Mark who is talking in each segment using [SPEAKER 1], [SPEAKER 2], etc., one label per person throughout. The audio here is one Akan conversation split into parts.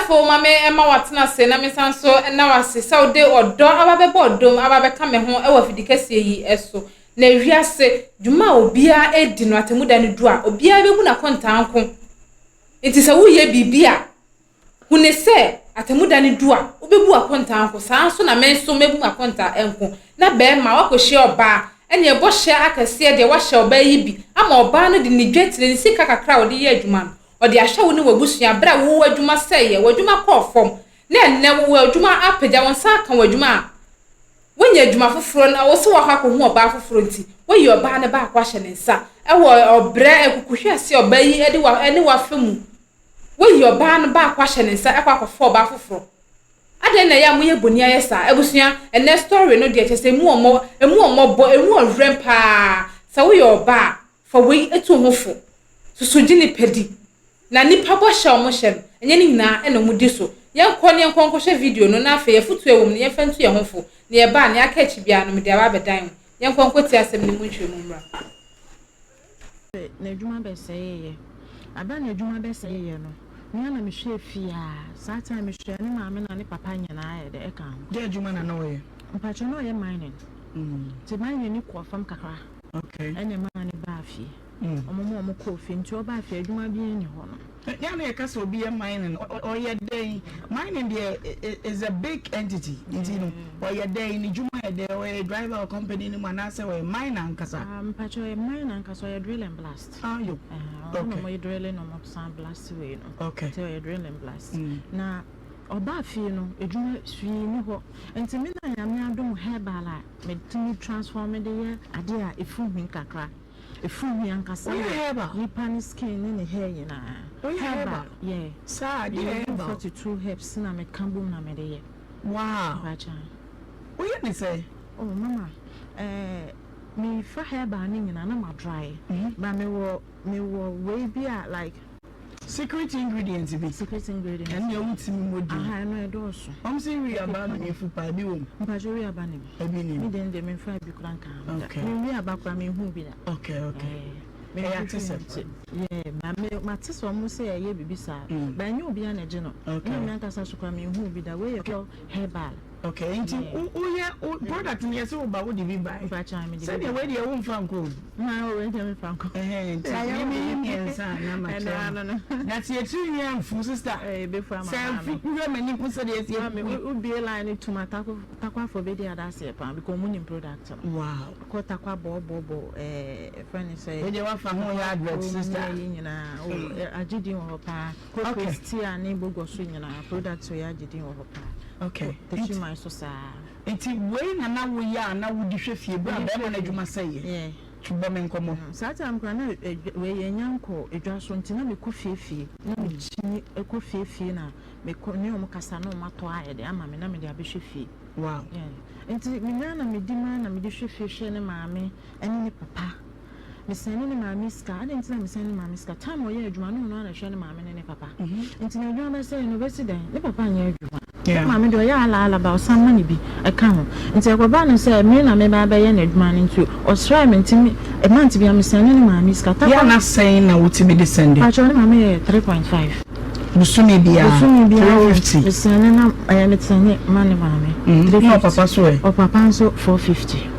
[SPEAKER 1] Madafo ma me ɛma watena ase na me san so na wase sɛ wode ɔdɔ aba bɛbɔ ɔdɔm aba bɛka me ho ɛwɔ afidi kɛseɛ yi so. Na ewiase dwuma a obiara edi no, atemmuda no du a, obiara bɛbu n'akontaa nko. Nti sɛ woyɛ biribi a, hu ne sɛ atemmuda no du a, wobɛbu akontaa nko. Saa nso na me nso mɛbu m'akontaa nko. Na bɛrima wakɔhyia ɔbaa, ɛne ɛbɔhyɛ akɛseɛ deɛ wahyɛ ɔbaa yi bi ama ɔbaa no de ne dwetire ne sika kakra a ɔde yɛ adwuma no, ɔde ahyɛ wo ne w'abusua berɛ a wowɔ adwuma sɛeɛ, w'adwuma kɔɔ fam, na ɛnnɛ wɔ adwuma apagya, wo nsa aka wɔ adwuma a wonya adwuma foforɔ na wo sɛ wakɔ akɔhu ɔbaa foforɔ, nti woyi ɔbaa no baako ahyɛ ne nsa ɛwɔ ɔbrɛ akukuhwɛ ase ɔbaa yi de wa ɛne wafa mu. Woyi ɔbaa no baako ahyɛ ne nsa ɛkɔ akɔfa ɔbaa foforɔ. Adan na ɛyɛ a moyɛ boni ayɛ saa? Abusua, ɛnɛ story no deɛ, kyerɛ sɛ emu ɔmɔ, emu ɔmɔbɔ, emu ɔwerɛm paa. Sɛ woyɛ ɔbaa, fa wei etu ho fo. Soso gye nipa di na nipa bɔ hyɛ ɔmo hyɛ no, ɛnyɛ ne nyinaa ɛna ɔmo di so. Yɛnkɔ ne yɛnkɔ nkɔhwɛ video no, na afei afutuo ɛwɔ mu no, yɛmfa ntu yɛn ho fo. Na yɛba a, nea aka akyi biara no, mede aba abɛdan wo. Yɛnkɔ nkɔtie asɛm no mu nkyerɛmu mmra.
[SPEAKER 2] N'adwuma bɛsɛeɛ. Aber a n'adwuma bɛsɛeɛ no, me ara na mehwɛɛ fie a saa time mehwɛɛ ne maame na ne papa nyinaa yɛ dɛ ɛka ho.
[SPEAKER 3] Dɛ adwuma na na ɔyɛ?
[SPEAKER 2] Mpakyɛ, na ɔyɛ mining. Nti mining no kɔɔ fam kakra ɛna ɛmaa ne baa fie. Ɔmo ma ɔmo kɔɔ fie, nti ɔbaa fie, adwuma biara nni hɔ no.
[SPEAKER 3] Yɛn na yɛka sɛ obi yɛ mining, ɔyɛ dɛn? Mining deɛ is a big entity, nti no ɔyɛ dɛn? Ne dwuma yɛ dɛn? Ɔyɛ driver wɔ company no mu anaasɛ ɔyɛ miner ankasa?
[SPEAKER 2] Ah, mpakyɛ, ɔyɛ miner ankasa, ɔyɛ drill and blast.
[SPEAKER 3] Ah, yo.
[SPEAKER 2] Ɔno na ɔmo yɛ drilling na ɔmo san blast wei no. Nti ɔyɛ drill and blast. Na ɔbaa fie no, adwuma hwee ni hɔ. Nti me na Nyame adom herbal a metumi transform de yɛ adeɛ a ɛfiri hwi kakra. Ɛfiri hwi ankasa.
[SPEAKER 3] Woyɛ
[SPEAKER 2] wɔ
[SPEAKER 3] herbal?
[SPEAKER 2] Nipa ne skin ne ne hair nyinaa.
[SPEAKER 3] Woyɛ herbal?
[SPEAKER 2] Yeah.
[SPEAKER 3] Saa adeɛ
[SPEAKER 2] Meyɛ
[SPEAKER 3] herbal?
[SPEAKER 2] 42 herbs na meka bom na mede yɛ. Mpakyɛ.
[SPEAKER 3] Woyɛ ne sɛ?
[SPEAKER 2] Oh mama, mefa herbal ne nyinaa na ma dry. But mewɔ wei bi a like
[SPEAKER 3] Secret ingredient bi.
[SPEAKER 2] Secret ingredient.
[SPEAKER 3] Ɛno deɛ wotumi mmɔ din.
[SPEAKER 2] Aha, ɛno ɛdɔɔso.
[SPEAKER 3] Ɔm sɛ wi aba no efu paa bi wɔ mu.
[SPEAKER 2] Mpakyɛ, wi aba ne mu.
[SPEAKER 3] Ebi nim.
[SPEAKER 2] Me deɛ memfa bi kora nka ho da. Me wi aba kora menhu bi da.
[SPEAKER 3] Okay. Ɛyɛ ate sɛ.
[SPEAKER 2] Yeah, ba me mate sɛ ɔmo sɛ ɛyɛ biribi saa. Ba ɛnyɛ obiara na ɛgye no. Na me ankasa so kora menhu bi da. Wei yɛ pure herbal.
[SPEAKER 3] Okay, nti woyɛ wo product no, yɛ sɛ woba wode bi bae.
[SPEAKER 2] Mpakyɛ, mede bi
[SPEAKER 3] Sɛdeɛ
[SPEAKER 2] ba.
[SPEAKER 3] wei deɛ womfa nkɔ o.
[SPEAKER 2] Na wei deɛ memfa nkɔ.
[SPEAKER 3] Ɛhɛn, nti memeyi mmiɛnsa a na
[SPEAKER 2] Ɛno
[SPEAKER 3] makyerɛ
[SPEAKER 2] ano
[SPEAKER 3] no.
[SPEAKER 2] no.
[SPEAKER 3] Na sɛ yɛtiri nwi amfu, sister.
[SPEAKER 2] Ɛyɛ bɛfu ama
[SPEAKER 3] Sɛ
[SPEAKER 2] maame.
[SPEAKER 3] amfu, wohwɛ m'anim hu sɛdeɛ ɛsi
[SPEAKER 2] Maame,
[SPEAKER 3] afu.
[SPEAKER 2] wobie line no tum a, Takwafo bɛdi adanseɛ paa because ɔmo nim product no. Kɔ Takwa bɔɔbɔɔbɔ ɛfrɛ ne sɛ
[SPEAKER 3] Wei deɛ wafa ho yɛ advert, sister.
[SPEAKER 2] Yi nyinaa o agye din wɔ hɔ paa. Kɔ Christia ne Bogɔ so nyinaa, product wei agye din wɔ hɔ paa. Techiman so saa.
[SPEAKER 3] Nti wei na na woyɛ a na wode hwɛ fie berɛ a bɛrima no adwuma sɛeɛ?
[SPEAKER 2] Yeah.
[SPEAKER 3] Bɔ me nkɔmmɔ.
[SPEAKER 2] Saa time koraa na wei yɛnya nkɔ edwa so, nti na mekɔ fiefie na mekyini kɔ fiefie na mekɔ ne ɔmo kasa na ɔmo atɔ ayɛ de ama me na mede abɛhwɛ fie. Yeah. Nti menya na medi maa na mede hwɛ fie, hwɛ ne maame ɛne ne papa. Mesɛne ne maame sika. Adɛn nti na mesɛne ne maame sika? Time a ɔyɛ adwuma na ɔno ara na ɛhwɛ ne maame ne ne papa. Nti na adwuma bɛsɛe no, ɔbɛsi dɛn? Ne papa nyɛ adwuma. Ne maame deɛ, ɔyɛ alaala ba ɔsan ma ne bi ɛka ho. Nti ɛkɔba no sɛ me na meba abɛyɛ n'adwuma no, nti ɔsrɛ me, nti me month bia mesɛne ne maame sika.
[SPEAKER 3] Yɛ na sɛn na wotumi de sɛnde?
[SPEAKER 2] Pakyɛ, ne maame yɛ 3.5.
[SPEAKER 3] Bosome biara?
[SPEAKER 2] Bosome biara.
[SPEAKER 3] 350?
[SPEAKER 2] Mesɛne na ɛyɛ mesɛne ma ne maame.
[SPEAKER 3] Na ɔpapa so ɛ?
[SPEAKER 2] Ɔpapa nso 450.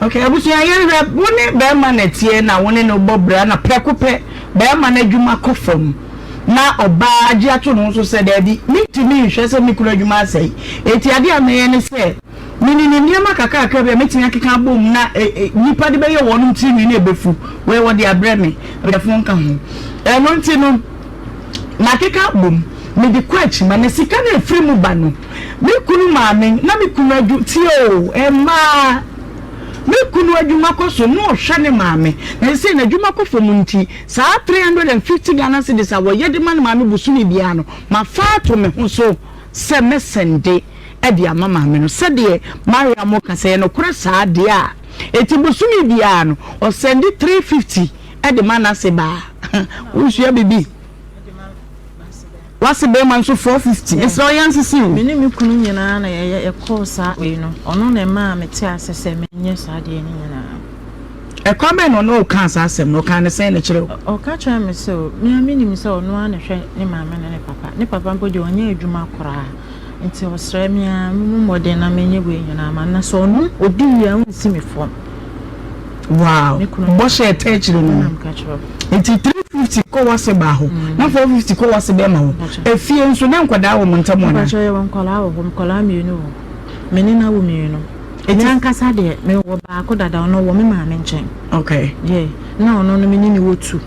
[SPEAKER 3] Okay, abusua, yɛhwɛ wo ne bɛrima na ɛteɛ na wo ne no bɔ bra na prɛko pɛ bɛrima no adwuma kɔ fam na ɔbaa agye ato ne ho so sɛ daabi, mentumi nhwɛ sɛ me kunu adwuma asɛe, enti adeɛ a mɛyɛ ne sɛ menim nneɛma kakrakra bi a mɛtumi akeka abom na nnipa de bɛyɛ wɔnom tirinwi na ɛbɛfu wei wɔde abrɛ me abusuafoɔ nka ho. Ɛno nti no makeka abom mede kɔ akyima na sika no ɛfiri mu ba no me kunu maame na me kunu adwu tie o. Mmaa, me kunu adwuma kɔ so na ɔhwɛ ne maame, na sɛ n'adwuma kɔ fam nti saa 350 Ghana cedis a wɔyɛ de ma ne maame bosome biara no, mafa ato me ho so sɛ mɛsɛnde de ama maame no. Sɛdeɛ Mariam ka sɛ, ɛyɛ nokorɛ saa deɛ a, enti bosome biara no ɔsɛnde 350 de ma n'ase baa. Wosua biribi. Wase bɛrima nso 450. Mesrɛ wo, yɛnsese o.
[SPEAKER 2] Me ne me kunu nyinaa na yɛyɛ yɛkɔɔ saa wei no. Ɔno na ɛmaa mete ase sɛ menyɛ saa adeɛ no nyinaa.
[SPEAKER 3] Ɛkwan bɛn na ɔne wo kaa saa asɛm no? Ɔkaa no sɛn na kyerɛ
[SPEAKER 2] wo? Ɔka kyerɛɛ me sɛ, me ara menim sɛ ɔno ara na ɛhwɛ ne maame ne ne papa. Ne papa mpo deɛ ɔnyɛ adwuma koraa. Nti ɔsrɛ me ara memmɔ mmɔden na menyɛ wei nyinaa ma no. Na sɛ ɔno ɔdi wie a ɔnsi me fam.
[SPEAKER 3] Wow! Bɔhyɛ ɛtɛ akyire no. Nti 350 kɔ w'ase baa hɔ, na 450 kɔ w'ase bɛma hɔ. Efie nso na nkwadaa wɔ mo ntam anaa?
[SPEAKER 2] Mpakyɛw yɛwɔ nkwadaa wɔ hɔ, nkwadaa mmienu wɔ hɔ. Me ne no awo mmienu. Me ankasa deɛ mewɔ baako dada, ɔno ɔwɔ me maame nkyɛn.
[SPEAKER 3] Okay.
[SPEAKER 2] Yeah, na ɔno no me ne no wɔ two.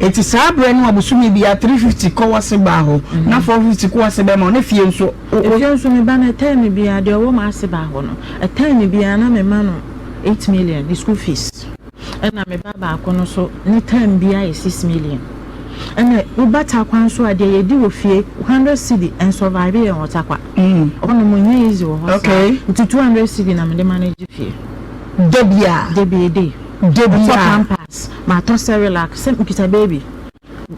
[SPEAKER 3] Eti saa berɛ no a bosome biara 350 kɔ w'ase baa hɔ, na 450 kɔ w'ase bɛma hɔ, na fie nso?
[SPEAKER 2] Efie nso me ba no ɛtɛɛ me biara, deɛ ɔwɔ m'ase baa hɔ no, ɛtɛɛ me biara na mema no 8 million, ne school fees. Ɛna me ba baako no nso ne term biara yɛ 6 million. Ɛna woba Tarkwa nso a, deɛ yɛdi wɔ fie, 100 cedi ɛnsurvive yɛn wɔ Tarkwa. Hɔnom ɛnyɛ easy wɔ hɔ saa. Nti 200 cedi na mede manage fie.
[SPEAKER 3] Da biara?
[SPEAKER 2] Da bi, a day.
[SPEAKER 3] Da
[SPEAKER 2] Matɔ
[SPEAKER 3] biara?
[SPEAKER 2] pampers, matɔ Cerelac, sɛ mekita baby.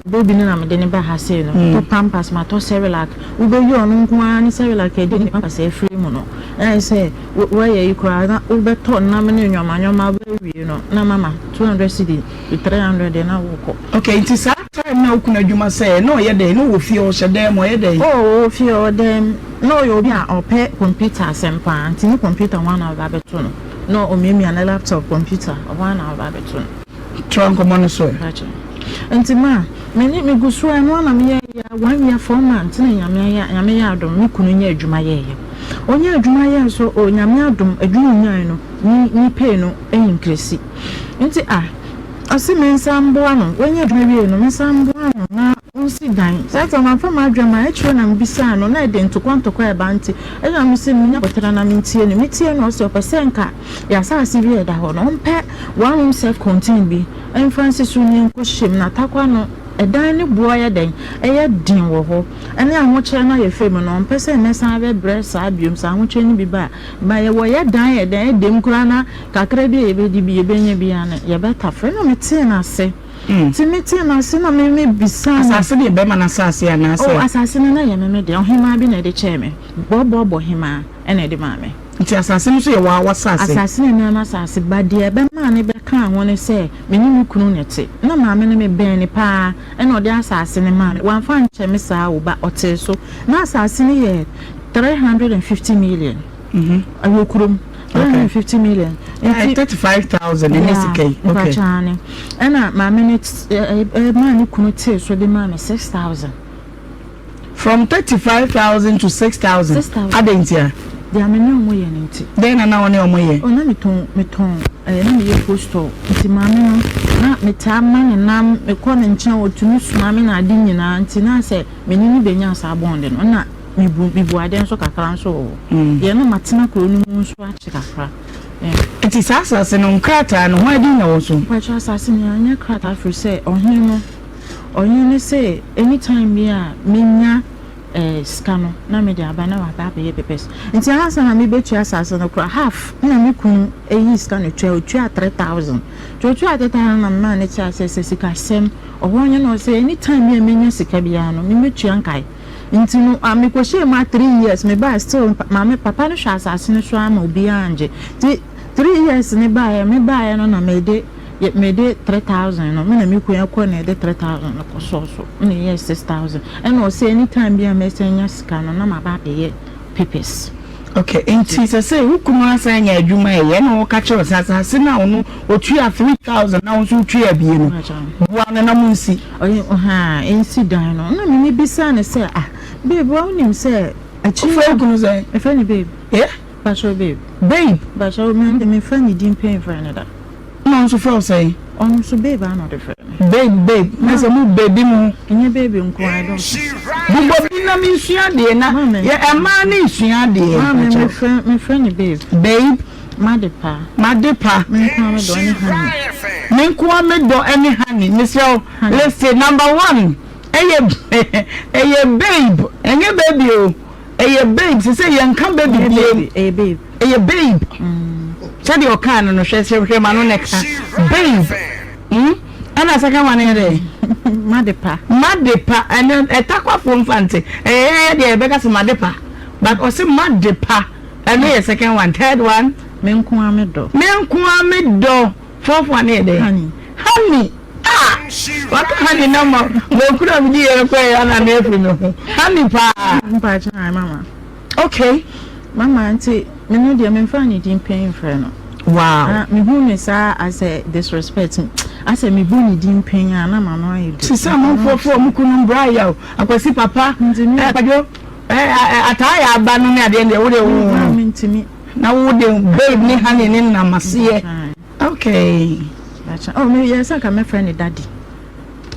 [SPEAKER 2] Baby no na mede no ba ha sei no, matɔ pampers, matɔ Cerelac. Wobɛyi ɔno nko ara ne Cerelac adi ne pampers afiri mu no, na ayɛ sɛ woayɛ yi koraa na wobɛtɔ nam ne nneɛma nneɛma wobɛwie no na mama 200 cedi to 300 deɛ na wokɔ.
[SPEAKER 3] Okay, nti saa time no a wo kunu adwuma sɛɛ na ɔyɛ dɛn? Na ɔwɔ fie, ɔhyɛ dan mu, ɔyɛ dɛn?
[SPEAKER 2] Oh, ɔwɔ fie, ɔwɔ dan mu. Na ɔyɛ obi a ɔpɛ kɔmputa asɛm paa, nti ne kɔmputa hɔ ara na ɔba abɛto no. Na ɔmiamia ne laptop kɔmputa, ɔhɔ ara na ɔba abɛto no.
[SPEAKER 3] Toa nkɔmmɔ no so ɛ.
[SPEAKER 2] Mpakyɛ. Nti ma, me ne, megu so ara, ɛno ara na meyɛeɛ ara, one year four months na Nyame ayɛ, Nyame yɛ adom, me kunu nyaa adwuma yɛeɛ. Ɔnyaa adwuma yɛɛ nso, oh, Nyame adom, adwuma a ɔnyaeɛ no, ne, ne pay no increase. Nti ah, ɔse mensan mboa no, wanya adwuma wie no, mensan mboa no na ɔnsi dan. Saa time mamfa m'adwene amma, akyire na mebisaa no, na ɛde ntokwa ntokwa ɛba nti, ɛna mese menya aboterɛ na mentie no. Metie no, ɔse ɔpɛ sɛ nka yɛn asase bi a ɛda hɔ no, ɔmpɛ one room self contained bi mfa nsi so na yɛnkɔhyɛ mu. Na Tarkwa no, ɛdan no boɔ yɛ dɛn? Ɛyɛ den wɔ hɔ. Ɛne ahokyerɛ no a yɛfiri mu no, ɔmpɛ sɛ mɛsan abɛbrɛ saa biom, sɛ ahokyerɛ no bi ba a. Ma yɛwɔ yɛ dan yɛ dɛn ɛdɛm koraa na kakra bi a yɛbɛdi bi yɛbɛnya bi ara no yɛbɛtafere na metee no ase nti metee no ase na me me bisaa
[SPEAKER 3] no. Asase no yɛ bɛrima no asase anaasɛ?
[SPEAKER 2] Oh asase no na ɛyɛ me me deɛ ɔhemaa bi na ɛde kyɛɛ me bɔbɔbɔ hemaa ɛna ɛde maa me.
[SPEAKER 3] Nti asase no nso yɛ waa w'asase?
[SPEAKER 2] Asase no nyinaa m'asase but deɛ ɛbɛmaa no bɛkaa ho ne sɛ me ne me kunu na ɛte na maame no me bɛn no paa ɛna ɔde asase no maa me wamfa ankyɛ me saa o but ɔtee so na asase no yɛ 350 million ɛwɔ kurom 350 million
[SPEAKER 3] nti 35,000 ɛnyɛ sika yi
[SPEAKER 2] okay mpakyɛ ɛna maame no ɛmaa ne kunu tee so de maa me 6,000
[SPEAKER 3] from 35,000 to 6,000 adɛn ntia?
[SPEAKER 2] Deɛ me ne ɔmo yɛ no nti.
[SPEAKER 3] Dɛn na na wo ne ɔmo yɛ?
[SPEAKER 2] Oh na metɔn metɔn ɛɛ na meyɛ post store nti maame no na metaa ma ne nam mekɔ ne nkyɛn ɔtumi soma me na ade nyinaa nti na sɛ me ne no bɛnya saa bond no na Mebu mebu ade nso kakra nso wɔ hɔ. Deɛ na matena kuro no mu nso akye kakra. Yeah.
[SPEAKER 3] Nti saa asase no nkrataa no hwan din na ɛwɔ so?
[SPEAKER 2] Mpakyɛw asase no yɛanyɛ krataa firi sɛ ɔhene no ɔhene no se anytime bi a menya eh, sika no na mede aba na waba abɛyɛ papers. Nti ansa na mebɛtua asase no koraa half na me kunu yii sika no tua otuaa 3000. Nti otuaa 3000 na memaa no tee aseɛ sɛ sikasɛm ɔhɔ nyɛ na ɔsɛ anytime bi a menya sika biara no mebɛtua nkae. Nti no ah mekɔhyɛɛ mu a three years mebaeɛ still maame papa no hwɛ asase no so ara ma obiara angye nti three years no baeɛ mebaeɛ no na mede mede 3000 no me na me kunu ɛkɔ na yɛde 3000 no kɔsɔɔ so na ɛyɛɛ 6000 ɛna ɔsɛ anytime bi a mɛsan nya sika no na maba abɛyɛ papers.
[SPEAKER 3] Okay, nti sɛ sɛ wo kunu asan anya adwuma ɛyɛ na ɔka kyerɛ wo sɛ asase no a ɔno ɔtua 3000 na wo nso wotua bie no, boa no na monsi.
[SPEAKER 2] Ɔyɛ ɔhaa nsi dan no na me bisaa no sɛ ah babe wa wonim sɛ
[SPEAKER 3] akyiri Wofrɛ wo kunu sɛn?
[SPEAKER 2] Mefrɛ no babe.
[SPEAKER 3] Eh?
[SPEAKER 2] Pakyɛw babe.
[SPEAKER 3] Babe?
[SPEAKER 2] Pakyɛw me de memfa ne din pɛn mfrɛ no da.
[SPEAKER 3] Ɛna ɔno nso frɛ wo sɛn?
[SPEAKER 2] Ɔno nso babe ara na ɔde frɛ me.
[SPEAKER 3] Babe babe na sɛ mo baby mo.
[SPEAKER 2] Ɛnyɛ baby nko ara ɛdɔɔso.
[SPEAKER 3] Bobɔ bi na mensua adeɛ na yɛ ɛmaa ne nsua adeɛ.
[SPEAKER 2] Maame mefrɛ mefrɛ no babe.
[SPEAKER 3] Babe.
[SPEAKER 2] M'adepa.
[SPEAKER 3] M'adepa.
[SPEAKER 2] Me nko ara me dɔ ne honey.
[SPEAKER 3] Me nko ara me dɔ ne honey. Mesrɛ wo listen number one ɛyɛ ɛyɛ babe ɛnyɛ baby o ɛyɛ babe sese yɛnka baby biem.
[SPEAKER 2] Ɛyɛ babe.
[SPEAKER 3] Ɛyɛ babe. Sɛdeɛ ɔkaa no no hwɛ sɛ hwɛ ma no na ɛka babe. Hmm? Ɛna second one yɛ dɛ.
[SPEAKER 2] Madepa.
[SPEAKER 3] Madepa ɛnɛ ɛtakwafoɔ mfa nte ɛyɛ yɛ deɛ yɛbɛka sɛ madepa but ɔse madepa. Ɛno yɛ second one. Third one.
[SPEAKER 2] Me nko ara me dɔ.
[SPEAKER 3] Me nko ara me dɔ. Fourth one yɛ dɛn?
[SPEAKER 2] Honey.
[SPEAKER 3] Honey! Ah! Waka honey na ma mekura me di yɛ kɔ yɛ ana na afiri me ho. Honey paa.
[SPEAKER 2] Mpakyɛ ae mama.
[SPEAKER 3] Okay.
[SPEAKER 2] Mama nti me no deɛ memfa ne din pɛn mfrɛ no.
[SPEAKER 3] Wow.
[SPEAKER 2] Ah, mehu ne saa asɛ disrespect. Asɛ mebɔ ne din pɛn a na m'ano ayɛ du.
[SPEAKER 3] Sisa amanfoɔ fo ɔmo kunu mbra yaw akwasi papa
[SPEAKER 2] Ntumi.
[SPEAKER 3] Kwadwo ataa yɛ aba no ne adeɛ deɛ wo de wo.
[SPEAKER 2] Mentumi.
[SPEAKER 3] Na wo de babe ne honey ne nam aseɛ. Okay.
[SPEAKER 2] Oh, me yɛ sɛ ka mɛfrɛ ne daddy.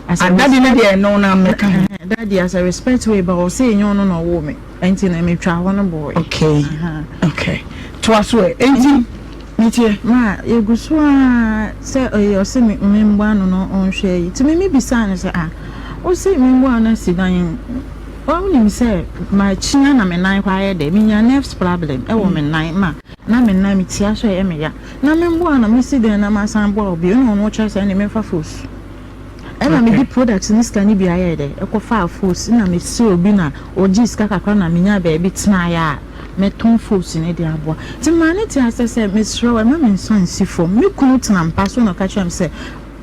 [SPEAKER 3] As a daddy ne deɛ no na mɛka ho.
[SPEAKER 2] Daddy as a respect way ba ɔsɛ enyo no na ɔwɔ me. Enti na metwa hɔ no boy.
[SPEAKER 3] Okay. Okay. Toa so ɛ. Enti metie.
[SPEAKER 2] Ma yɛgu so a sɛ ɔyɛ ɔsɛ me mmoa ano no ɔnhwɛ yi. Nti me me bisa no sɛ ah ɔsɛ me mmoa ano asi dan Wonim sɛ makyia na me nan hɔ ayɛ dɛ, menya nerves problem wɔ me nan ma na me nan metia so a ɛyɛ me ya. Na me mboa na mesi dɛn na masan aboa wo bio ɛna ɔno ɔkyerɛ sɛ ɛne memfa fos. Ɛna mede product ne sika no bi ayɛɛ dɛ ɛkɔfaa fos na mesrɛ obi na ɔgyee sika kakra na menyaa baabi tenaeɛ a mɛtɔn fos no de aboa. Nti maa no te aseɛ sɛ mesrɛ wo ɛma me nsa nsi fam. Me kunu tena mpa so na ɔka kyerɛ me sɛ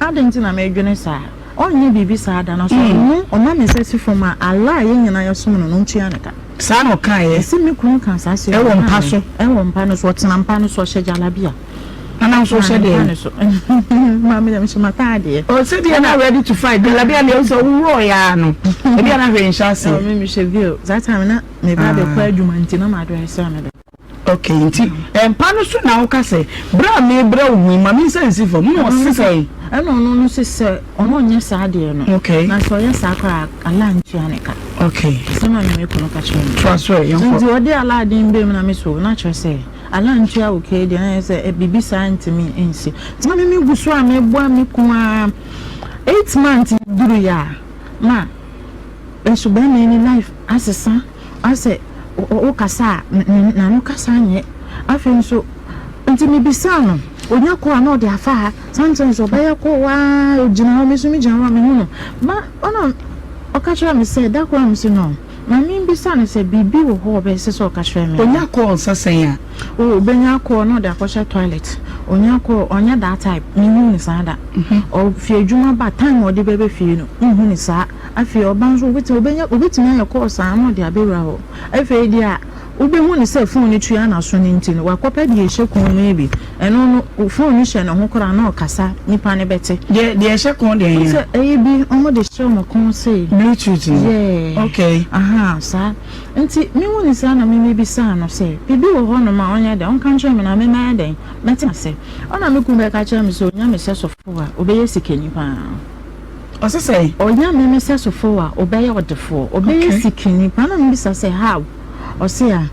[SPEAKER 2] adɛn nti na medwene saa. Ɔnyɛ biribi saa da, na sɛ ɔno ɔma ne nsa si fam a, Allah a yɛn nyinaa yɛsom no no ntua no ka.
[SPEAKER 3] Saa na ɔkaeɛ.
[SPEAKER 2] Mese me kunu kaa saa asɛm yi
[SPEAKER 3] Ɛwɔ
[SPEAKER 2] maa
[SPEAKER 3] mpa
[SPEAKER 2] me.
[SPEAKER 3] so.
[SPEAKER 2] Ɛwɔ mpa no so, ɔtena mpa no so, ɔhyɛ jalabia.
[SPEAKER 3] Nana nso
[SPEAKER 2] Ɔtena
[SPEAKER 3] wohyɛ
[SPEAKER 2] ne mpa
[SPEAKER 3] deɛn?
[SPEAKER 2] no so. Maame deɛ mehyɛ m'ataadeɛ.
[SPEAKER 3] Oh, sɛdeɛ na ready to fight, jalabia deɛ wo sɛ woworɔeɛ ara no, ebia na hwee nhyɛ aseɛ.
[SPEAKER 2] Oh, me mehyɛ veil. Saa time no na meba abɛkɔ
[SPEAKER 3] Ah.
[SPEAKER 2] adwuma nti na m'adrɛse a mede.
[SPEAKER 3] Ok, nti mpa no so na woka sɛ, Berɛ a merebrɛ wo ho yi, ma me nsa nsi fam. Na ɔse sɛn?
[SPEAKER 2] Ɛna ɔno no se sɛ ɔno ɔnyɛ saa deɛ no,
[SPEAKER 3] Ok.
[SPEAKER 2] na sɛ ɔyɛ saa koraa a, Allah ntua ne ka.
[SPEAKER 3] Ok.
[SPEAKER 2] Asɛm a me kunu ka kyerɛɛ me.
[SPEAKER 3] Toa so ɛ, yɛnkɔ.
[SPEAKER 2] Nti ɔde Allah din baa mu na me so, na kyerɛ sɛ Allah ntua wo ka yi deɛ, na kyerɛ sɛ biribi saa ntumi nsi. Nti na me megu so a meboa me kunu ara, 8 months duruiɛ a, ma nso bɛrima yi ne life asesa. Asɛ wo kasa a n'ano kasa nyɛ. Afei nso nti mebisaa no, onya kɔ a na ɔde afa ha. Sometimes ɔbɛyɛ kɔ waa ogyina hɔ, me nso megyina hɔ a mehu no. Ma ɔna ɔka kyerɛ me sɛ da koro a mese no ma membisa no sɛ biribi wɔ hɔ a ɔbɛsɛ sɛ ɔka kyerɛ me.
[SPEAKER 3] Onya kɔɔ nsa sɛn a?
[SPEAKER 2] Oh, obenya kɔɔ na ɔde akɔhyɛ toilet. Onya kɔɔ, ɔnyɛ that type, menhuu no saa da. Ɔfi adwuma ba, time a ɔde bɛba fie no, menhu no saa. Afei ɔba nso obetumi obenya obetumi ayɛ call saa na ɔde abɛwura hɔ. Afei deɛ a wobɛhu no sɛ phone no tua n'aso no nti no wakɔpɛ deɛ ɛhyɛ kɔn mu yi bi. Ɛno no phone no hyɛ ne ho koraa na ɔkasa nipa no bɛte.
[SPEAKER 3] Deɛ deɛ ɛhyɛ kɔn deɛ
[SPEAKER 2] Wohu sɛ ɛyɛ bi wɔde hyɛ wɔn kɔn sei.
[SPEAKER 3] Bluetooth no?
[SPEAKER 2] Yeah.
[SPEAKER 3] Okay.
[SPEAKER 2] Ahaa saa. Nti mehu no saa na me mebisaa no sɛ biribi wɔ hɔnom a ɔnyɛ dɛn ɔnka nkyerɛ me na me mɛyɛ dɛn mɛte ase. Ɛna me kunu bɛka kyerɛ me sɛ onya me sɛsofo a ɔbɛyɛ sikani paa.
[SPEAKER 3] Ɔse sɛn?
[SPEAKER 2] Ɔnya me me sɛsofo a, ɔbɛyɛ ɔdefoɔ, ɔbɛyɛ
[SPEAKER 3] Okay.
[SPEAKER 2] sikani paa. Na mebisa sɛ how? Ɔse a,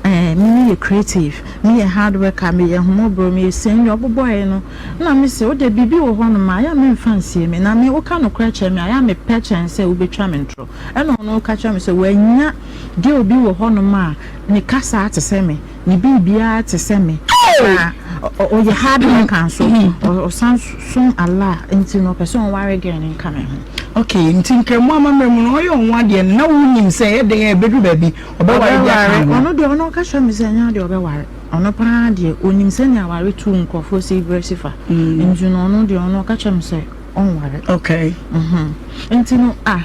[SPEAKER 2] eh, me meyɛ creative, meyɛ hard worker, meyɛ ahummɔborɔ, meyɛ sei, ɛnneɛ ɔbobɔeɛ no, na mese wo deɛ biribi wɔ hɔnom a, ɛyɛ a memfa nsie me, na me woka nokorɛ kyerɛ me a, ɛyɛ a mepɛ kyɛn sɛ wobɛtwa me ntorɔ. Ɛna ɔno ka kyerɛɛ me sɛ wanya girl bi wɔ hɔnom a, ne kasa te sɛ me, ne biribiara te sɛ me, na ɔyɛ hard worker nso, ɔsan som Allah nti no ɔpɛ sɛ ɔware girl no nka me ho.
[SPEAKER 3] Okay, nti Nkramu amammerɛ mu no ɔyɛ ɔho adeɛ no na wonim sɛ ɛyɛ dɛn a ɛbɛduru baabi ɔbɛware bi aka ho?
[SPEAKER 2] Ɔno deɛ ɔno ɔka kyerɛ me sɛ ɛnyɛ adeɛ ɔbɛware, ɔno paa deɛ ɔnim sɛnea aware tu nkurɔfoɔ si berɛ si fa, nti no ɔno deɛ ɔno ɔka kyerɛ me sɛ ɔnware.
[SPEAKER 3] Okay.
[SPEAKER 2] Mhm. Nti no ah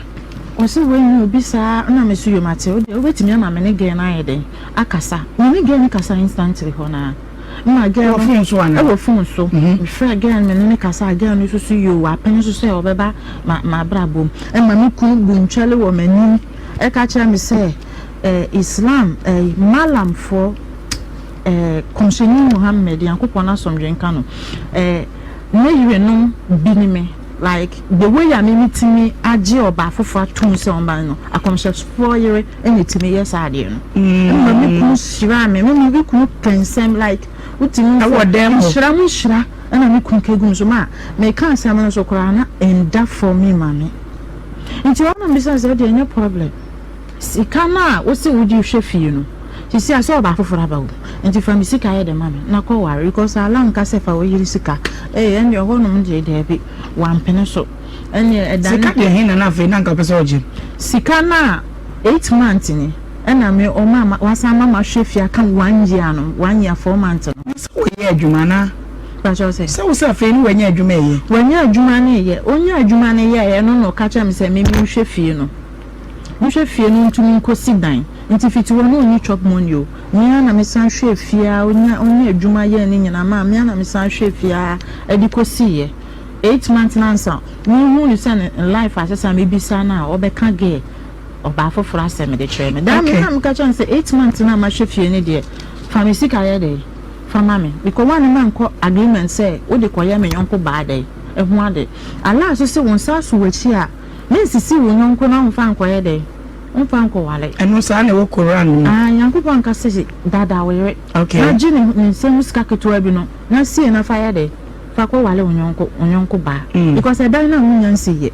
[SPEAKER 2] ɔse wei obi saa na me so yom ate wo deɛ wobɛtumi ama me ne girl no ayɛ dɛn akasa me ne girl no kasa instantly hɔ naa ma girl
[SPEAKER 3] no phone so ana
[SPEAKER 2] ɛwɔ phone so mhm. mefrɛ girl no me ne ne kasa girl no nso so yoo wapene so sɛ ɔbɛba ma ma abrabɔ mu ɛma me kunu bu ntwɛle wɔ m'anim ɛka kyerɛ me sɛ eh, Islam eh, malamfoɔ eh, kɔmhyɛni Muhammad Nyankopɔn asomdwe nka no eh, Ne yerenom bi ne me like the way a me metumi agye ɔbaa foforɔ atom sɛ ɔmba no akɔmhyɛfoɔ yere na ɛtumi yɛ saa adeɛ no ɛma me kunu hyiraa me me me kunu ka nsɛm like wotumi
[SPEAKER 3] ɛwɔ dɛm hɔ
[SPEAKER 2] nhyira mu nhyira ɛna me kunu ka gu me so ma meka asɛm no so koraa na ɛnda fam me ma me nti ɔno mbisa sɛ ɔdeɛ ɛnyɛ problem Sika no a wose wode hwɛ fie no sisi a sɛ ɔbaa foforɔ aba o nti fa me sika yɛ dɛ ma me na kɔ ware because Allah nka sɛ fa wo yere sika ee ɛndeɛ ɔhɔ nom deɛ daabi wampene so ɛndeɛ ɛdane.
[SPEAKER 3] Sika deɛ he na na afei na anka ɔpɛ sɛ ɔgye?
[SPEAKER 2] Sika no a 8 months ni ɛna me ɔma wasan ama mahwɛ fie aka one year no one year 4 months no.
[SPEAKER 3] Na sɛ woyɛ adwuma anaa?
[SPEAKER 2] Pakyɛw sɛ.
[SPEAKER 3] Sɛ wo sɛ afei ne wanya adwuma ɛyɛ.
[SPEAKER 2] Wanya adwuma no yɛ. Onya adwuma no yɛɛ no na ɔka kyerɛ me sɛ me menhwɛ fie no. Menhwɛ fie no ntumi nkɔsi dan. Nti fiti hɔ no ɔnni chop money o. Me ara na mesan hwɛɛ fie ara onya onya adwuma yɛɛ ne nyinaa maa me ara na mesan hwɛɛ fie ara de kɔsiiɛ. 8 months no ansa mehuu no sɛ ne life asesa mebisa no a ɔbɛka girl ɔbaa foforɔ asɛm de kyerɛ me. Daa me na meka kyerɛ no sɛ 8 months no a mahwɛ fie no deɛ fa me sika yɛ dɛn fa ma me because woane mankɔ agreement sɛ wode kɔyɛ me yɔnko baa dɛn ɛho ade. Allah nso se wo nsa aso w'akyi a mensisi wo yɔnko na womfa nkɔyɛ dɛn womfa nkɔware.
[SPEAKER 3] Ɛno saa na ɛwɔ Koran no mu.
[SPEAKER 2] Ah Nyankopɔn nka sɛ daadaa wo yere
[SPEAKER 3] Okay.
[SPEAKER 2] na gye ne ne nsam sika ketewa bi no na sie na fa yɛ dɛn fa kɔware wo yɔnko wo yɔnko baa because ɛdan no a wonnya nsii yɛ.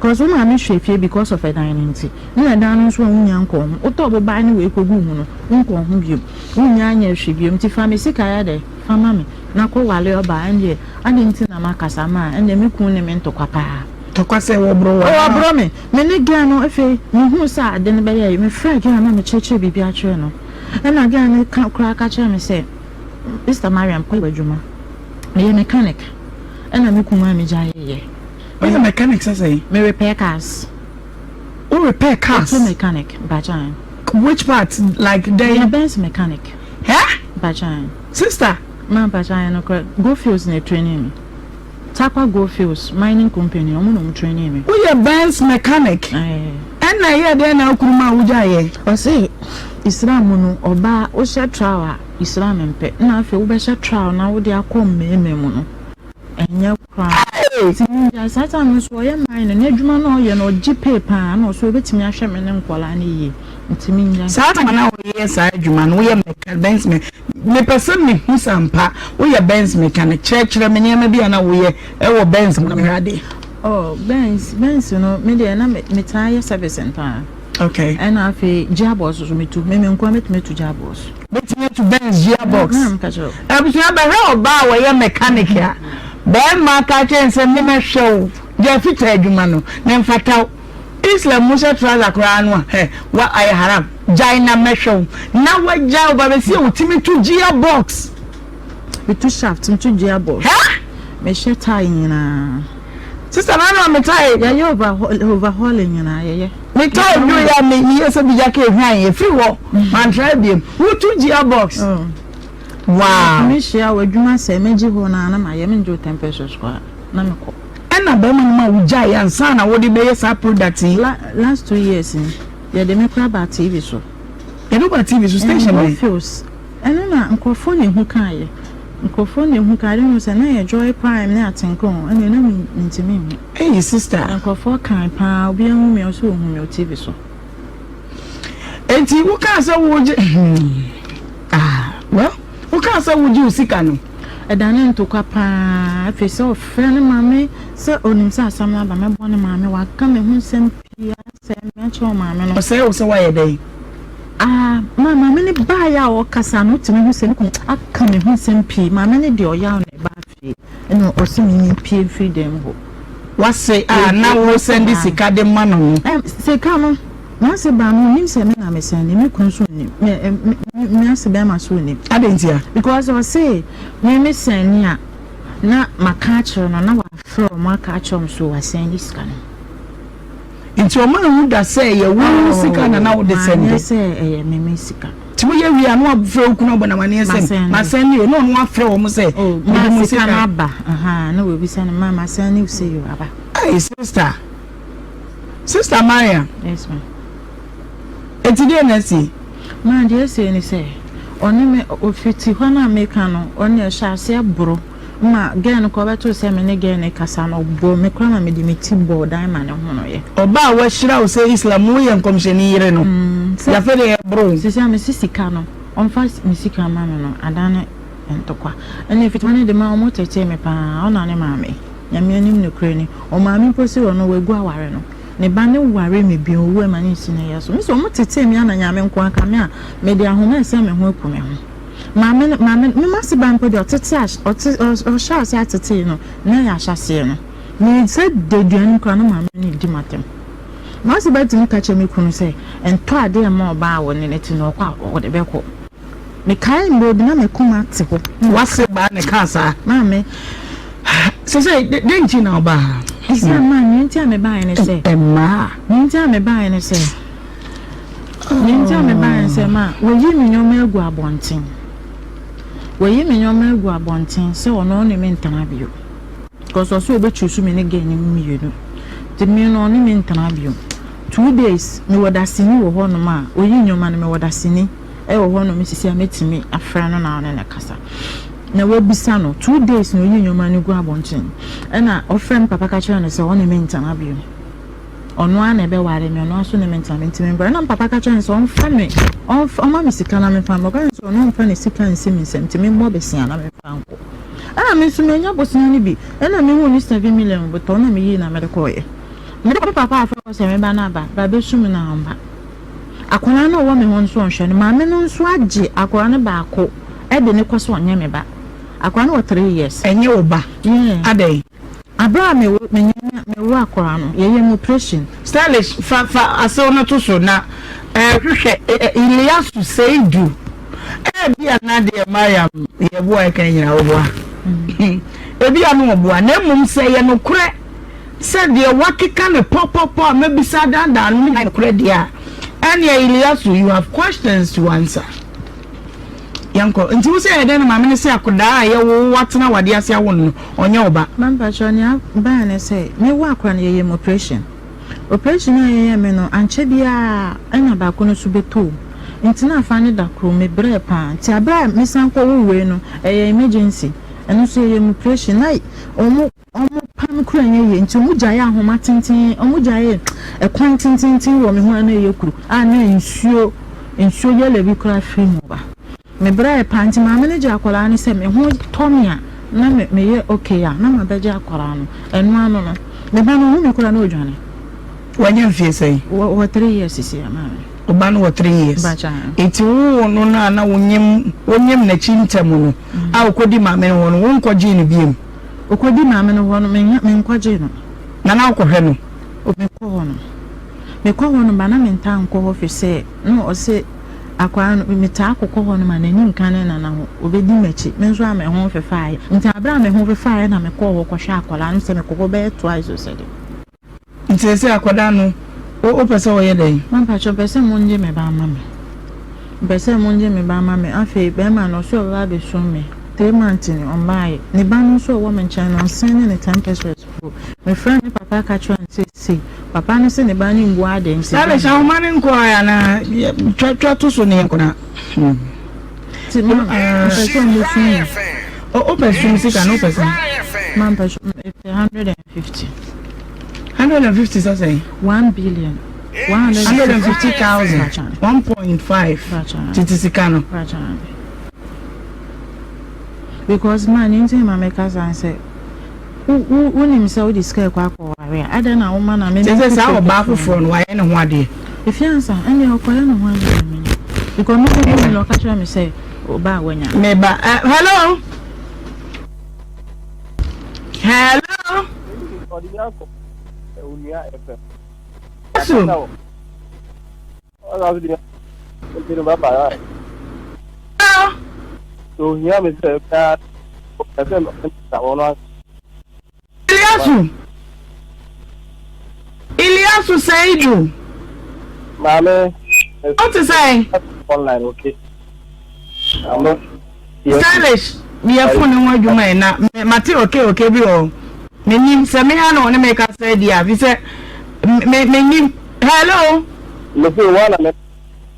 [SPEAKER 2] Cause wo maame hwɛ fie because of ɛdan no nti. Nna ɛdan no nso a wonnya nkɔɔ ho. Wotɔɔ bobae ne wei kɔguu ho no, wonkɔɔ ho biom. Wonnya nyɛɛ hwee biom nti fa me sika yɛ dɛ fa ma me na kɔ ware ɔbaa ɛndeɛ adɛn nti na makasa maa ɛndeɛ me kun ne me ntɔkwa paa.
[SPEAKER 3] Tɔkwa sɛ wɔboro wo
[SPEAKER 2] Oh
[SPEAKER 3] anaa?
[SPEAKER 2] ɔboro me. Me ne girl no afei mehuu sɛ ade no bɛyɛ ayi mefrɛɛ girl no na mekyerɛkyerɛɛ biribi akyerɛ no ɛna girl no ka koraa ka kyerɛɛ me sɛ Sister Mariam kɔ w'adwuma. Meyɛ mechanic ɛna me kun maa megyaeɛ yɛ.
[SPEAKER 3] Woyɛ mechanic sɛ sɛn?
[SPEAKER 2] Me repair cars.
[SPEAKER 3] Wo repair cars?
[SPEAKER 2] Auto mechanic, mpakyɛw.
[SPEAKER 3] Which part? Like dɛn?
[SPEAKER 2] Meyɛ Benz mechanic.
[SPEAKER 3] Hɛ?
[SPEAKER 2] Mpakyɛw.
[SPEAKER 3] Sister.
[SPEAKER 2] Ma mpakyɛw ayɛ nokorɛ. Goldfields na training me. Tarkwa Goldfields mining company ɔmo na ɔmo training me.
[SPEAKER 3] Woyɛ Benz mechanic?
[SPEAKER 2] Ɛɛ.
[SPEAKER 3] Ɛna ɛyɛɛ dɛn na wo kunu maa wo gyaeɛ?
[SPEAKER 2] Ɔse Islam mu no ɔbaa wohyɛ trowel a Islam mpɛ na afei wobɛhyɛ trowel na wode akɔ mmarima mu no ɛnyɛ koraa nti mengyae saa time no nso ɔyɛ mine n'adwuma no a ɔyɛ no ɔgye pay paa na ɔso ɔbɛtumi ahwɛ me ne nkwadaa no yie nti mengyae.
[SPEAKER 3] Saa time na woyɛ saa adwuma no woyɛ mechanic Benz me mepɛ sɛ mehu sɛ ampa woyɛ Benz mechanic kyerɛkyerɛ me nneɛma bi a na woyɛ ɛwɔ Benz mu na mehwɛ adeɛ.
[SPEAKER 2] Oh Benz Benz no me deɛ na metaa yɛ servicing paa.
[SPEAKER 3] Okay.
[SPEAKER 2] Ɛna afei gearbox nso metu me me nkoa mɛtumi atu gearbox.
[SPEAKER 3] Bɛtumi atu Benz gearbox. Abusua bɛhwɛ ɔbaa a wɔyɛ mechanic a bɛrima ka kyerɛ no sɛ me mɛhwɛ wo gya fitaa adwuma no na mfata wo. Islam mu hyɛ trouser koraa no a hɛ wa ayɛ haram gyae na mɛhwɛ wo na wagyae wo ba bɛsi a wotumi tu gearbox.
[SPEAKER 2] Metu shaft, metu gearbox.
[SPEAKER 3] Hɛ?
[SPEAKER 2] Mehyɛ tie nyinaa.
[SPEAKER 3] Sister na na me tie.
[SPEAKER 2] Yɛyɛ overhauling nyinaa yɛyɛ.
[SPEAKER 3] Me tie duru yɛ me meyɛ sɛ bi jake hwan efiri hɔ mantra biem wotu gearbox.
[SPEAKER 2] Oh.
[SPEAKER 3] Wow.
[SPEAKER 2] Me hyia wɔ adwuma sɛ megye hɔ na na mayɛ mengye wo ten pesos koraa na mekɔ.
[SPEAKER 3] Ɛna bɛrima no ma wogyae ansa na wode bɛyɛ saa product yi.
[SPEAKER 2] La last 2 years ni yɛde me koraa baa TV so.
[SPEAKER 3] Yɛde wo ba TV so station bɛn?
[SPEAKER 2] Feels ɛno na nkurɔfoɔ na ehu kaeɛ nkurɔfoɔ na ehu kaeɛ I don't know sɛ na yɛ Joy Prime ne Atenka o ɛna na mi ntumi nhu.
[SPEAKER 3] Hey sister.
[SPEAKER 2] Na nkurɔfoɔ kan paa obiara hu mi ɔsɛ ohun mi wɔ TV so.
[SPEAKER 3] Eti wokaa sɛ wogye ah well wokaa sɛ wogye wo sika no.
[SPEAKER 2] Ɛdane ntokwa paa afei sɛ ɔfrɛ ne maame sɛ onim sɛ asɛm no aba mɛbɔ ne maame waka me ho nsɛm pii asɛ me akyerɛ maame no.
[SPEAKER 3] Ɔsɛe wo sɛ woayɛ dɛn?
[SPEAKER 2] Ah, ma maame no baeɛ a ɔkasa no wotumi hu sɛ ne kunu aka me ho nsɛm pii maame no deɛ ɔyaw na ɛbaa fie ɛna ɔsɛ me pie mfiri dan mu hɔ.
[SPEAKER 3] Wase a na wo send sika de ma no no.
[SPEAKER 2] Sika no m'ase baa no onim sɛ me na me send me kunu so onim me me me ase bɛrima so onim.
[SPEAKER 3] Adɛn ntia?
[SPEAKER 2] Because ɔse me me send a na maka akyerɛ no na wafrɛ ɔmo aka akyerɛ ɔmo so wasend sika no.
[SPEAKER 3] Nti ɔmo anhu da sɛ ɛyɛ wo sika na na wode sɛnde.
[SPEAKER 2] Manyɛ sɛ ɛyɛ me me sika.
[SPEAKER 3] Nti woyɛ wie a na wafrɛ wo kunu abɔ no amaneɛ sɛ masɛnde o na ɔno afrɛ wɔn sɛ
[SPEAKER 2] oh, mede mo sika no aba na wabisa no ma masɛnde wo sɛ yo aba.
[SPEAKER 3] Hey sister, sister Mariam.
[SPEAKER 2] Yes ma'am.
[SPEAKER 3] Eti deɛ na asi?
[SPEAKER 2] Ma deɛ asi ne sɛ ɔne me ofiti hɔ no a meka no ɔne ɛhyɛ aseɛ boro ma girl no kɔ ɔbɛto sɛ me ne girl no kasa no ɔbɔ me koraa ma mede me ti bɔɔ dan ma ne honoeɛ.
[SPEAKER 3] Ɔbaa a wahyira wo sɛ Islam mu woyɛ nkɔmhyɛni yere no, yɛafei deɛ yɛboro wo.
[SPEAKER 2] Sisi a mese sika no ɔmfa me sika mma me no adane ntɔkwa. Ɛna fiti hɔ no de ma ɔmo tetee me paa ɔna ne maame. Nyame anim nokorɛ ni. Ɔmaame mpo se ɔno wagu aware no. Ne ba no ware me bio owu ɛma ne nsi ne yɛ so. Mese ɔmo tetee me ana Nyame nko aka me a mede ahoma ɛsɛn me ho aku me ho. Maame no maame no me mase ba mpo deɛ ɔtete ahy ɔte ɔhyɛ ase atetee no na ɛyɛ ahyɛaseɛ no. Me nsa da aduane mu koraa na maame no redi m'atɛm. M'ase ba tumi ka kyerɛ me kunu sɛ ntɔ adeɛ mma ɔbaa a ɔne no te no ɔkɔ a ɔde bɛkɔ. Mekae mmerɛ bi na m'akoma te hɔ.
[SPEAKER 3] W'ase baa na ɛkaa saa.
[SPEAKER 2] Maame.
[SPEAKER 3] Sese dɛn nti na ɔbaa ha?
[SPEAKER 2] Ɛsɛ maa nea nti a mebaeɛ ne sɛ.
[SPEAKER 3] Mmaa.
[SPEAKER 2] Nea nti a mebaeɛ ne sɛ. Nea nti a mebaeɛ ne sɛ ma wɔyi me nneɛma agu abɔnten. Wɔyi me nneɛma agu abɔnten sɛ ɔno ɔne me ntena bio. Because ɔsɛ ɔbɛchuusu me ne girl no mmienu. Nti me no ɔne me ntena bio. 2 days mewɔ dasani wɔ hɔnom a oyi nneɛma no, mewɔ dasani ɛwɔ hɔnom sisi a mɛtumi afrɛ no na ɔne no kasa. Na wabisa no 2 days na oyi nneɛma no gu abɔnten. Ɛna ɔfrɛ me papa ka kyerɛ no sɛ ɔne me ntena bio. Ɔno ara na ɛbɛware me, ɔno ara nso ne me ntena me nti membrɛ. Ɛna me papa ka kyerɛ no sɛ ɔmfa me, ɔmfa ɔma me sika na memfa mmra. Ɔka kyerɛ no sɛ ɔno ɔmfa ne sika nsi me nsam nti memmɔ bosea na memfa nkɔ. Ɛna me nso manya bosea no bi. Ɛna mehuu ne 7 million botɔ na meyii na mede kɔeɛ. Mede kɔ me papa afrɛ hɔ sɛ me ba no aba, ba bɛsu me na ɔmba. Akwadaa no a ɔwɔ me hɔ nso ɔnhwɛ no. Maame no nso agye akwadaa no baako de ne kɔ sɛ ɔnyɛ me ba. Akwadaa no wɔ 3 years.
[SPEAKER 3] Ɛnyɛ wo ba?
[SPEAKER 2] Yeah.
[SPEAKER 3] Adɛn?
[SPEAKER 2] Abere a mewo menya mewo akwadaa no, yɛyɛ mu operation.
[SPEAKER 3] Stylish, fa fa asew no to so na eh, hwehwɛ eh, Iliasu Seidu. Ebi a na deɛ Mariam yɛboa ɛka nyina woboa. Ebi a na ɔboa na mmom sɛ ɛyɛ nokorɛ sɛ deɛ wakeka no pɔpɔpɔ a mɛbisa adaadaa no ne nokorɛ deɛ a, ɛneɛ Iliasu you have questions to answer. Yɛnkɔ. Nti wo sɛ ɛyɛ dɛn na maame no sɛ akodaa a yɛwo watena awadeɛ ase awo no no ɔnyɛ wo ba?
[SPEAKER 2] Mampakyɛw, nea bae ne sɛ mewo akora no yɛyɛ me operation. Operation a yɛyɛɛ me no ankyɛ biara ɛna baako no nso bɛtɔɔ mu. Nti na afa no da koro me brɛɛ paa. Nti aberɛ a mesan kɔ woo wei no ɛyɛ emergency. Ɛno nso yɛyɛ me operation na wɔn wɔn pam kura nyɛ yie nti wɔn gyae ahoma tenten, wɔn gyae ɛkwan tententen wɔ me ho a na ɛyɛ kuru a na nsuo nsuo yellow bi koraa firi mu ba. Me brɛɛ paa nti maame no gye akwadaa no sɛ me ho tɔ me a na me meyɛ okay a na mabɛgye akwadaa no. Ɛno ano no me ba no ɔhu me koraa na ɔdwane.
[SPEAKER 3] Wanya mfie sɛn?
[SPEAKER 2] Wɔ wɔ 3 years sisi a, maame.
[SPEAKER 3] Wo ba no wɔ 3 years?
[SPEAKER 2] Mpakyɛ.
[SPEAKER 3] Nti wowoo no no a na wonyem wonyem n'akyi ntɛm no a ɔkɔdi maame no hɔ no wonkɔgyee no biom?
[SPEAKER 2] Ɔkɔdi maame no hɔ no menya menkɔgyee no.
[SPEAKER 3] Na na wokɔhwɛ no?
[SPEAKER 2] Mekɔ hɔ no. Mekɔ hɔ no ba na mentaa nkɔ hɔ firi sɛ na ɔse akwadaa no metaa kokɔ hɔ no ma n'ani nka ne nana ho ɔbɛdi m'akyi, me nso a me ho mfefaaeɛ nti aberɛ a me ho fefaaeɛ na mekɔɔ hɔ kɔhwɛ akwadaa no sɛ mekɔ hɔ bɛyɛ twice o sɛ de.
[SPEAKER 3] Nti sɛsɛ akwadaa no wopɛ sɛ ɔyɛ dɛn?
[SPEAKER 2] Mampakyɛw mpɛ sɛ mongye me ba ma me, mpɛ sɛ mongye me ba ma me, afei bɛrima no ɔse ɔbɛba abɛsum me 3 months ni ɔmmaeɛ, ne ba no nso ɔwɔ me nkyɛn no ɔnsɛne ne 10 pesewas mpo, mefrɛɛ ne papa ka kyerɛɛ no sɛ sei, papa no se ne ba no mbu ade nti
[SPEAKER 3] Stylish ahoma no nkɔ ɛ anaa twa twa to so ne yɛnkɔ na.
[SPEAKER 2] Nti ma mpɛ sɛ ɔmo sum me.
[SPEAKER 3] Wopɛ sum sika no wopɛ sɛn?
[SPEAKER 2] Ma mpɛ sɛ mepɛ 150.
[SPEAKER 3] 150 sɛ sɛn?
[SPEAKER 2] 1 billion.
[SPEAKER 3] 150,000, 1.5 tete sika no.
[SPEAKER 2] Because ma ne nti ma meka saa sɛ wonim sɛ wode sika ɛkɔ akɔware a adɛn na woma na me.
[SPEAKER 3] Kyerɛ sɛ saa ɔbaa foforɔ no wayɛ ne ho adeɛ.
[SPEAKER 2] Ɛfi ansa ɛne ɔkɔyɛ ne ho adeɛ me because me me no ɔka kyerɛ me sɛ ɔbaa wanya.
[SPEAKER 3] Meba hello hello. So. Hello.
[SPEAKER 4] So ohia mi sɛ ɛbɛa ɛsɛ wɔn.
[SPEAKER 3] Iliasu Iliasu Seidu.
[SPEAKER 4] Maame.
[SPEAKER 3] O te sɛn?
[SPEAKER 4] Online okay.
[SPEAKER 3] Stylish yɛ phone ho adwuma yi na mate okay okay bi wɔ menim sɛ me ha na ɔne me kasa di a fi sɛ me menim hello.
[SPEAKER 4] Mese wa na me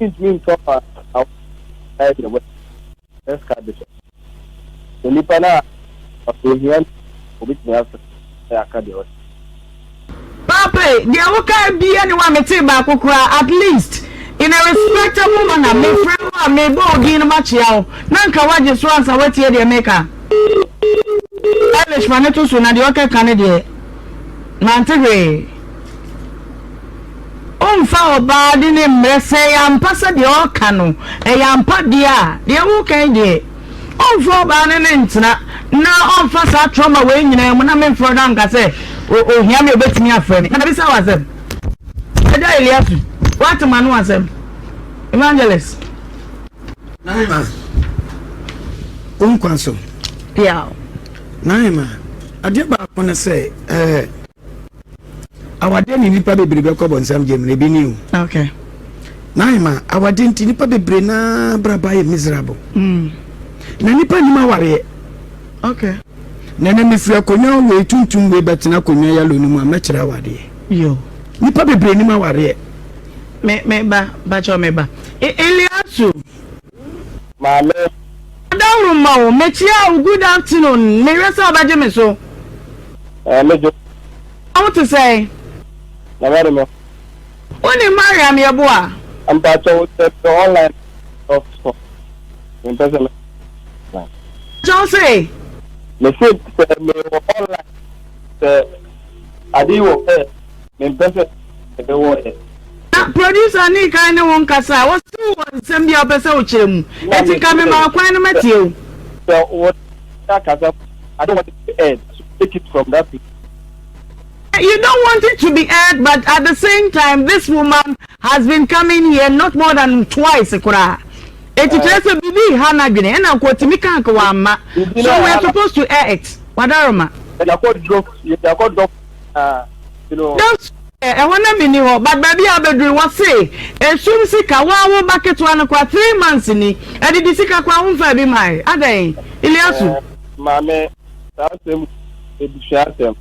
[SPEAKER 4] ntumi ntɔ ma na ayɛ deɛ wɛ ɛsika de sɛ nipa no a ohia obetumi afrɛ aka deɛ ɔsɛ.
[SPEAKER 3] Papa, deɛ woka bia ne wa mete baako koraa. At least in a respectable manner, mefrɛ wo a mebɔ wo din no makyea wo na nka woagye so ansa woatie deɛ meka. Stylish ma ne to so na deɛ ɔkɛka ne deɛ mante hwee. Ɔmfa ɔbaa de ne mmerɛ sɛ ɛyɛ ampa sɛ deɛ ɔka no ɛyɛ ampa deɛ a deɛ woka yi deɛ ɔmfa ɔbaa ne ne ntena na ɔmfa saa trauma wei nyinaa mu na memfrɛ no anka sɛ ohia me obɛtumi afrɛ me na bisa wɔ asɛm. Agya Eliasu, woate ma no asɛm evangelist.
[SPEAKER 5] Wo nkwa so.
[SPEAKER 3] Piaw.
[SPEAKER 5] Naima, adeɛ baako ne sɛ, ɛɛ, awadeɛ ne nnipa bebree bɛkɔ bɔnsam gyem no, ebi ni o.
[SPEAKER 3] Okay.
[SPEAKER 5] Naima, awadeɛ nti nnipa bebree naa braba ayɛ miserable. Na nnipa nim awareɛ.
[SPEAKER 3] Okay.
[SPEAKER 5] Na ɛnɛ mefiri akonnwa wei tuntum wei bɛtena akonnwa yellow no mu a mɛkyerɛ awadeɛ.
[SPEAKER 3] Yo.
[SPEAKER 5] Nnipa bebree nim awareɛ.
[SPEAKER 3] Me me ba, bakyɛ me ba. Eliasu.
[SPEAKER 4] Maame.
[SPEAKER 3] Adaworoma o, mekyia wo, good afternoon, mehwɛ sɛ wobɛgye me so.
[SPEAKER 4] Ɛɛ, megye.
[SPEAKER 3] Na wo te sɛn?
[SPEAKER 4] Nyame adom me.
[SPEAKER 3] Wonim Mariam Yeboah?
[SPEAKER 4] Mpakyɛ wo sɛ mewɔ online dot com, mempɛ sɛ mɛ online.
[SPEAKER 3] Mpakyɛ wo se?
[SPEAKER 4] Mese sɛ mewɔ online sɛ ade yi wɔ hɔ ɛ, mempɛ sɛ ɛbɛwɔ ɛ.
[SPEAKER 3] Na producer nii kan ne wo nkasa a, wɔse wo wɔ nsɛm bi a wopɛ sɛ wo kyerɛ mu, enti nka me ma wo kwan no mɛtie wo.
[SPEAKER 4] Sɛ wo akasa, I don't want it to be aired, so take it from that place.
[SPEAKER 3] You don't want it to be aired but at the same time this woman has been coming here not more than twice koraa. Eti kyerɛ sɛ biribi ha n'adwene ɛna nka otumi ka nka wamma. So we are supposed to air it. Wadaroma.
[SPEAKER 4] Yɛde akɔ yɛde akɔ dɔ ah, you know.
[SPEAKER 3] Ɛhɔ na menni hɔ but baabi a wobɛduru wɔse esum sika wo a wo ba ketewa no koraa 3 months ni adidi sika koraa womfaa bi mae adɛn Iliasu.
[SPEAKER 4] Eh, maame saa asɛm ebusua asɛm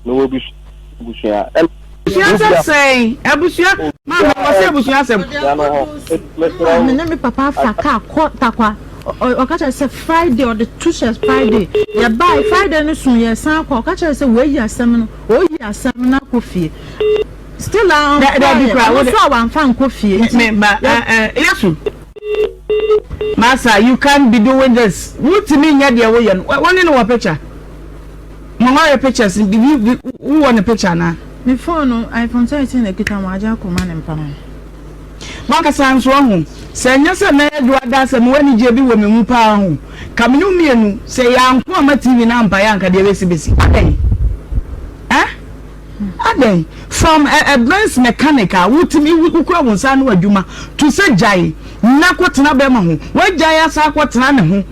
[SPEAKER 4] mewɔ ebusua ebusua.
[SPEAKER 3] Abusua asɛm sɛn abusua maame wɔse abusua asɛm.
[SPEAKER 2] Maame ne me papa afa kaa kɔ Tarkwa ɔka kyerɛ sɛ Friday ɔde to hyɛ Friday yɛbae Friday no so yɛsan kɔ ɔka kyerɛ sɛ wɔayi asɛm no ɔyi asɛm no akɔ fie still a ɔnkɔɛ ɔno nso a wamfa nkɔ fie
[SPEAKER 3] nti. Me ba Yasu Masa you can't be doing this wotumi nyɛ deɛ woyɛ no wo ne no wɔ picture mo wɔ pictures bi bi wowɔ ne picture na.
[SPEAKER 2] Me phone no iPhone 13 na ekita mo agye akɔma ne mpa no.
[SPEAKER 3] M'ankasa nso ahu, sɛ ɛnyɛ sɛ mɛyɛ dwoada sɛ mewɔ anigyeɛ bi wɔ me mu paa ho, ka me ne wo mmienu, sɛ yɛanko amma TV no ampaeɛ a anka deɛ ɛbɛsi bɛsi. Adɛn? Eh? Adɛn? From a, a Benz mechanic a wotumi wokura wo nsa ano adwuma to sɛ gyae na kɔtena bɛrima ho, woagyae asa akɔtena ne ho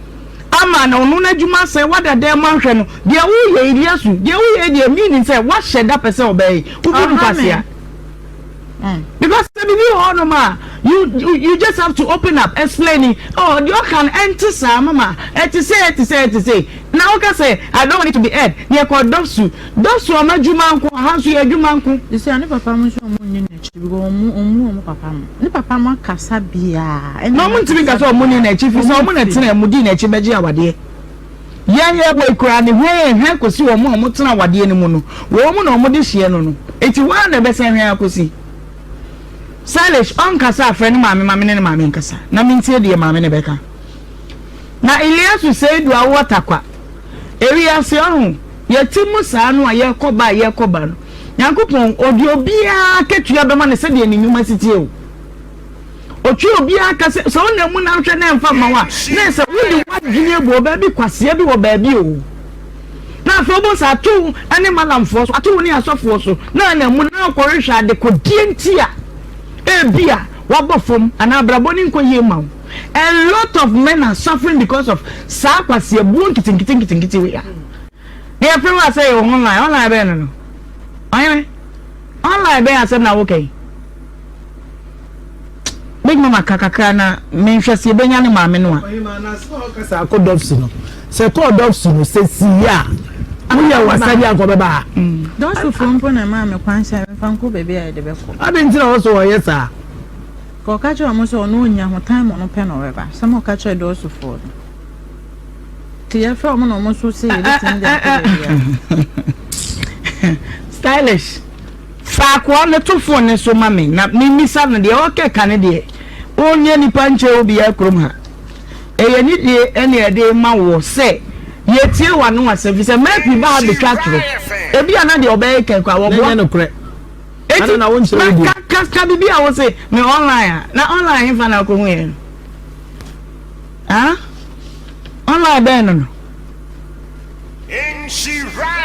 [SPEAKER 3] ama na ɔno n'adwuma asɛe, wada dan mu ahwɛ no, deɛ woyɛ yi, Liasu, deɛ woyɛ yi deɛ meaning sɛ woahyɛ da pɛ sɛ ɔbɛyɛ yi, wobu no kwasea. Because sɛ biribi wɔ hɔnom a, you you just have to open up, explain it. Oh, deɛ ɔka no ɛnte saa mama, ɛte sei, ɛte sei, ɛte sei. Na woka sɛ I don't want it to be aired. Na yɛkɔ dɔsu, dɔsu ɔmo adwuma nko, aha nso yɛ adwuma nko.
[SPEAKER 2] Sisi a ne papa mo nso ɔmo nni n'akyi because ɔmo ɔmo ɔmo papa mo ne papa mo akasa biaa ɛna
[SPEAKER 3] Na ɔmo ntumi nka sɛ ɔmo nni n'akyi fi sɛ ɔmo na ɛtena mu dii n'akyi bɛgye awadeɛ. Yɛn yɛbɔ yi koraa ne hwɛn yɛn hwɛn kɔsi wɔn a wɔtena awadeɛ no mu no, wɔn na wɔde hyeɛ no no. Enti hɔ ara na ɛbɛsan hwɛn akɔsi. Stylish, ɔnkasa a, frɛ ne maame ma me ne ne maame nkasa na mentie deɛ maame no bɛka. Na Iliasu Seidu awowɔ Tarkwa. Ewiase ɔho, yɛte mu saa no a yɛkɔ ba a yɛkɔ ba no, Nyankopɔn ɔde obiara akatua bɛma no sɛdeɛ ne nnwuma si teɛ o. Ɔtwe obiara ka sɛ, sɛ wonam mu na wohwɛ na ɛmfa mma wo a, na ɛsɛ wode w'adwene abu ɔbaa bi kwasea bi wɔ baabi o. Na afei wobɛhu sɛ ato wo ne malamfoɔ so, ato wo ne asɔfoɔ so, na anam mu na wokɔhwehwɛ adekodeɛ nti a ebia woabɔ fam anaa abrabɔ no nkɔ yie mma wo. A lot of men are suffering because of saa kwaseabuo nketenkete nketenkete wei a. Na yɛfrɛ wo a sɛ yɛwɔ online, online bɛn no no? Ɔhene, online bɛn asɛm na woka yi? Big Mama ka kakra na menhwɛ sɛ yɛbɛnya ne maame no a.
[SPEAKER 6] Ɔhema na sɛ ɔkasa akɔ dɔfsi no sɛ kɔɔ dɔfsi no sɛ si yɛ a woyɛ wasade ankɔ bɛba ha.
[SPEAKER 2] Dɔsfoɔ mpo na ɛmaa me kwan sɛ memfa nkɔ baabi a yɛde bɛkɔ.
[SPEAKER 6] Adɛn nti na wɔsɛ wɔyɛ saa?
[SPEAKER 2] Ka ɔka kyerɛ wɔn sɛ ɔno ɔnya ho time ɔno pɛ na ɔbɛba. Asɛm a ɔka kyerɛɛ dɔsfoɔ no. Nti yɛfrɛ wɔn na wɔn nso se yɛbɛtumi de akɔ baabi
[SPEAKER 3] a. Stylish. Fa akoa no to phone no so ma me na memmisa no deɛ ɔkeka no deɛ ɔnyɛ nipa nkyɛ obiara kurom ha. Ɛyɛ nidie ɛne ɛde rema woɔ sɛ yɛtie w'ano asɛm firi sɛ mmerɛ pii ba ha bɛtwa atorɔ. Ebi a na deɛ ɔbɛyɛ kɛn koraa wɔboa. Eti ma ka ka ka biribi a wose me online a na online hefa na wokɔhu yɛn no? Ah? Online bɛn no no?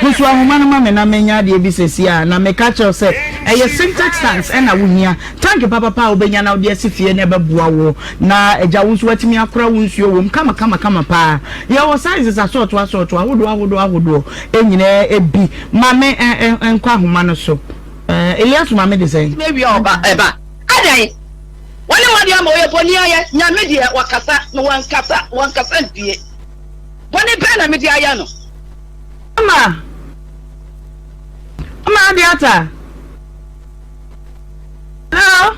[SPEAKER 3] Pusu ahoma no ma me na menya adeɛ bi sesie a, na meka kyerɛ wo sɛ ɛyɛ Sintex tanks ɛna wohia. Tank papapa a wobɛnya na wode asi fie na ɛbɛboa wo na agya wo nso woatumi akora wo nsuo wɔ mu kama kama kama paa. Yɛwɔ sizes asɔɔto asɔɔto ahodoɔ ahodoɔ ahodoɔ nyinaa bi. Ma me nkɔ ahoma no so. Eliasu maame de sɛn?
[SPEAKER 7] Mewia ɔba ɛba adɛn wɔne mma deɛ ama ɔyɛ bɔni ayɛ nyame deɛ wakasa na wankasa wankasa mpie. Bɔne bɛn na mede ayɛ no?
[SPEAKER 3] Ama Ama Adiata. Hello.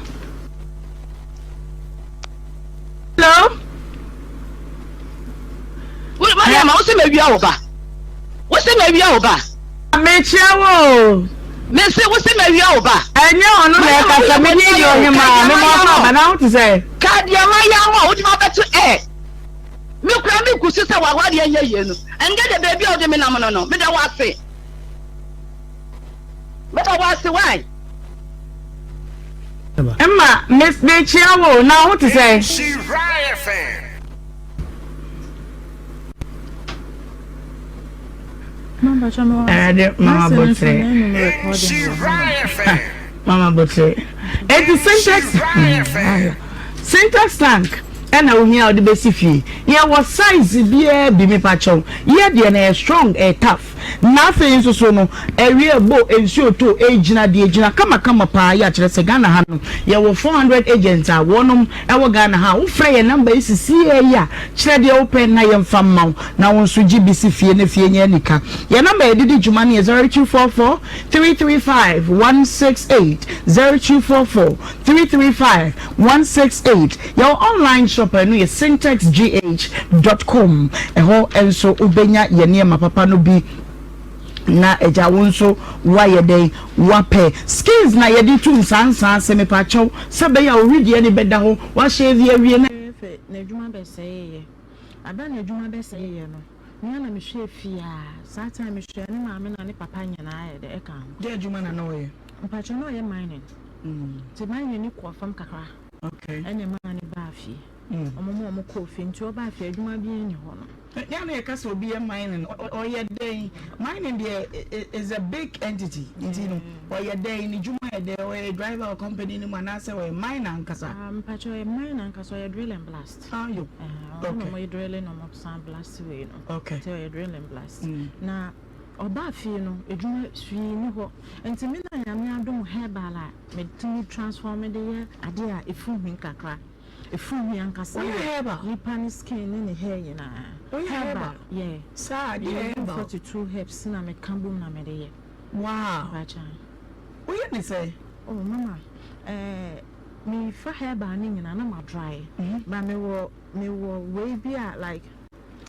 [SPEAKER 3] Hello.
[SPEAKER 7] Mariam, wo sɛ mawia wo ba. Wo sɛ mawia wo ba.
[SPEAKER 3] Mekyia wo.
[SPEAKER 7] Mese wo sɛ mawia wo ba.
[SPEAKER 3] Ɛnyɛ ɔno na ɛkasa me ne yɛ ɔhemaa me ma ɔfa aba na wo te sɛ.
[SPEAKER 7] Ka deɛ mayɛ ama wo de ma bɛto ɛ. Me koraa me gu so sɛ w'awareɛ nyɛ yie no, ɛndɛ deɛ baabi a wode me nam no no, meda wo ase. Meda wo ase why?
[SPEAKER 3] Mma me mekyia wo na wo te sɛ. Ɛwurade mama botere. Mama botere. Eti syntax syntax tank ɛna ohia a ɔde besi fie. Yɛwɔ size biara bi mepa kyɛw. Yɛ deɛ no ɛyɛ strong ɛyɛ tough. Na afei nso so no ɛwie ɛbɔ nsuo to ɛgyina deɛ ɛgyina kama kama paa yɛ akyerɛ sɛ Ghana ha no yɛwɔ 400 agents a wɔnom ɛwɔ Ghana ha a wofrɛ yɛn number yi sisiɛ yi a kyerɛ deɛ wopɛ na yɛmfa mma wo na wo nso gye bi si fie na fie nyɛ anika. Yɛn number a yɛde di dwuma no yɛ 0244 335 168, 0244 335 168. Yɛwɔ online shop a ɛno yɛ syntexgh dot com. Ɛhɔ nso wobɛnya yɛn nneɛma papa no bi na agya wo nso woayɛ dɛn woapɛ. Skins na yɛde tu nsansa ase mepakyɛw sɛ ɛbɛyɛ a wo wedeɛ no bɛda hɔ woahyɛ awie na.
[SPEAKER 2] Fɛ n'adwuma bɛsɛeeɛ. Aber a n'adwuma bɛsɛeeɛ no, me ara na mehwɛɛ fie a, saa time mehwɛɛ ne maame na ne papa nyinaa ayɛ dɛ ɛka ho.
[SPEAKER 3] Dɛn adwuma na na ɔyɛ?
[SPEAKER 2] Mpakyɛw na ɔyɛ mining. Nti mining no kɔɔ fam kakra.
[SPEAKER 3] Okay.
[SPEAKER 2] Ɛna ɛmaa no baa fie. Ɔmo ma ɔmo kɔɔ fie nti ɔbaa fie adwuma biara nni hɔ no.
[SPEAKER 3] Yɛ a na yɛka sɛ obi yɛ mining, ɔyɛ dɛn? Mining deɛ is a big entity nti no ɔyɛ dɛn? Ne dwuma yɛ dɛn? Ɔyɛ driver wɔ company no mu anaasɛ ɔyɛ miner ankasa?
[SPEAKER 2] Mpakyɛw ɔyɛ miner ankasa, ɔyɛ drill and blast.
[SPEAKER 3] Ah yo.
[SPEAKER 2] Okay. Ɔno na ɔmo yɛ drilling na ɔmo san blast wei no.
[SPEAKER 3] Okay.
[SPEAKER 2] Nti ɔyɛ drill and blast. Na ɔbaa fie no edwuma hwee nni hɔ nti me na Nyame adom herbal a metumi transform de yɛ adeɛ a efu hwi kakra. Efu hwi ankasa
[SPEAKER 3] Woyɛ
[SPEAKER 2] wɔ
[SPEAKER 3] herbal?
[SPEAKER 2] nipa ne skin ne ne hair nyinaa.
[SPEAKER 3] Woyɛ
[SPEAKER 2] Herbal,
[SPEAKER 3] herbal?
[SPEAKER 2] yeah.
[SPEAKER 3] Saa, deɛ
[SPEAKER 2] Meyɛ
[SPEAKER 3] herbal?
[SPEAKER 2] 42 herbs na meka bom na mede yɛ.
[SPEAKER 3] Wow.
[SPEAKER 2] Mpakyɛ.
[SPEAKER 3] Woyɛ ne sɛn?
[SPEAKER 2] Oh mama, eh, me fa herbal ne nyinaa na ma dry. But me wɔ, me wɔ wei bi a like.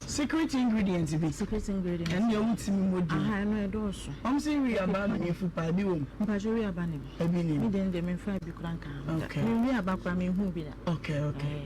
[SPEAKER 3] Secret ingredient bi.
[SPEAKER 2] Secret ingredient.
[SPEAKER 3] Ɛno deɛ wotumi mmɔ din.
[SPEAKER 2] Aha, ɛno ɛdɔɔso.
[SPEAKER 3] Wɔn sɛ wi aba na efu paa, ebi wɔ mu.
[SPEAKER 2] Mpakyɛ wi aba nim.
[SPEAKER 3] Ebi nim.
[SPEAKER 2] Me deɛ deɛ menfa bi koraa nka ho da.
[SPEAKER 3] Okay.
[SPEAKER 2] Me wi aba koraa menhu bi da.
[SPEAKER 3] Okay, okay.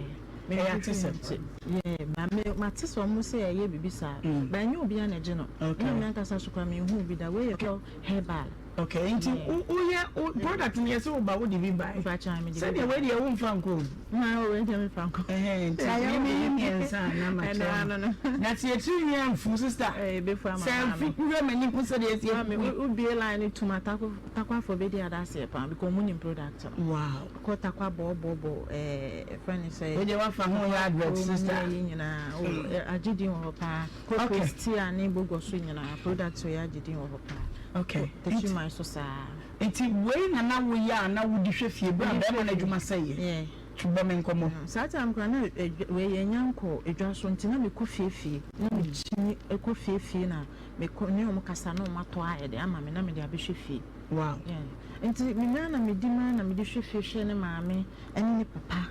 [SPEAKER 2] Eh,
[SPEAKER 3] Ɛyɛ atesɛm.
[SPEAKER 2] Yeah, ba me mate sɛ wɔn sɛ ɛyɛ biribi saa. Ba ɛnyɛ obiara na ɛgye no.
[SPEAKER 3] Okay.
[SPEAKER 2] Ɛna me ankasa so koraa menhu bi da. Wei yɛ pure herbal.
[SPEAKER 3] Okay, nti woyɛ wo product no yɛ sɛ woba wode bi bae. Sɛdeɛ wei deɛ womfa nkɔ o.
[SPEAKER 2] Na wei deɛ memfa nkɔ.
[SPEAKER 3] Ɛhɛn, nti me meyi mmiɛnsa a na makyerɛ wo. Na sɛ yɛtiri nwi amfu sister, sɛ amfu wohwɛ m'anim hu sɛdeɛ ɛsi afu yi.
[SPEAKER 2] Wobie line no tum a Takwafo bɛdi adanseɛ paa because ɔmo nim product no.
[SPEAKER 3] Wow.
[SPEAKER 2] Kɔ Takwa bɔɔbɔbɔ ɛɛ fɛn ne sɛ.
[SPEAKER 3] Wei deɛ wafa ho yɛ advert sister.
[SPEAKER 2] Yi nyinaa agye din wɔ hɔ paa. Kɔ Christia ne Bogɔ so nyinaa product wei agye din wɔ hɔ paa.
[SPEAKER 3] Okay.
[SPEAKER 2] Techiman nso saa.
[SPEAKER 3] Nti wei na na woyɛ a na wode hwɛ fie berɛ a bɛrima no adwuma sɛeɛ?
[SPEAKER 2] Yeah.
[SPEAKER 3] To bɔ me nkɔmmɔ.
[SPEAKER 2] Saa time koraa na wei yɛnnya nkɔ edwa so nti na mekɔ fie fie na mekyini kɔ fie fie na mekɔ ne wɔn kasa na wɔn atɔ ayɛ dɛ ama me na mede abɛhwɛ fie.
[SPEAKER 3] Wow.
[SPEAKER 2] Yeah. Nti me na medi maa na mede hwɛ fie hwɛ ne maame ɛne ne papa.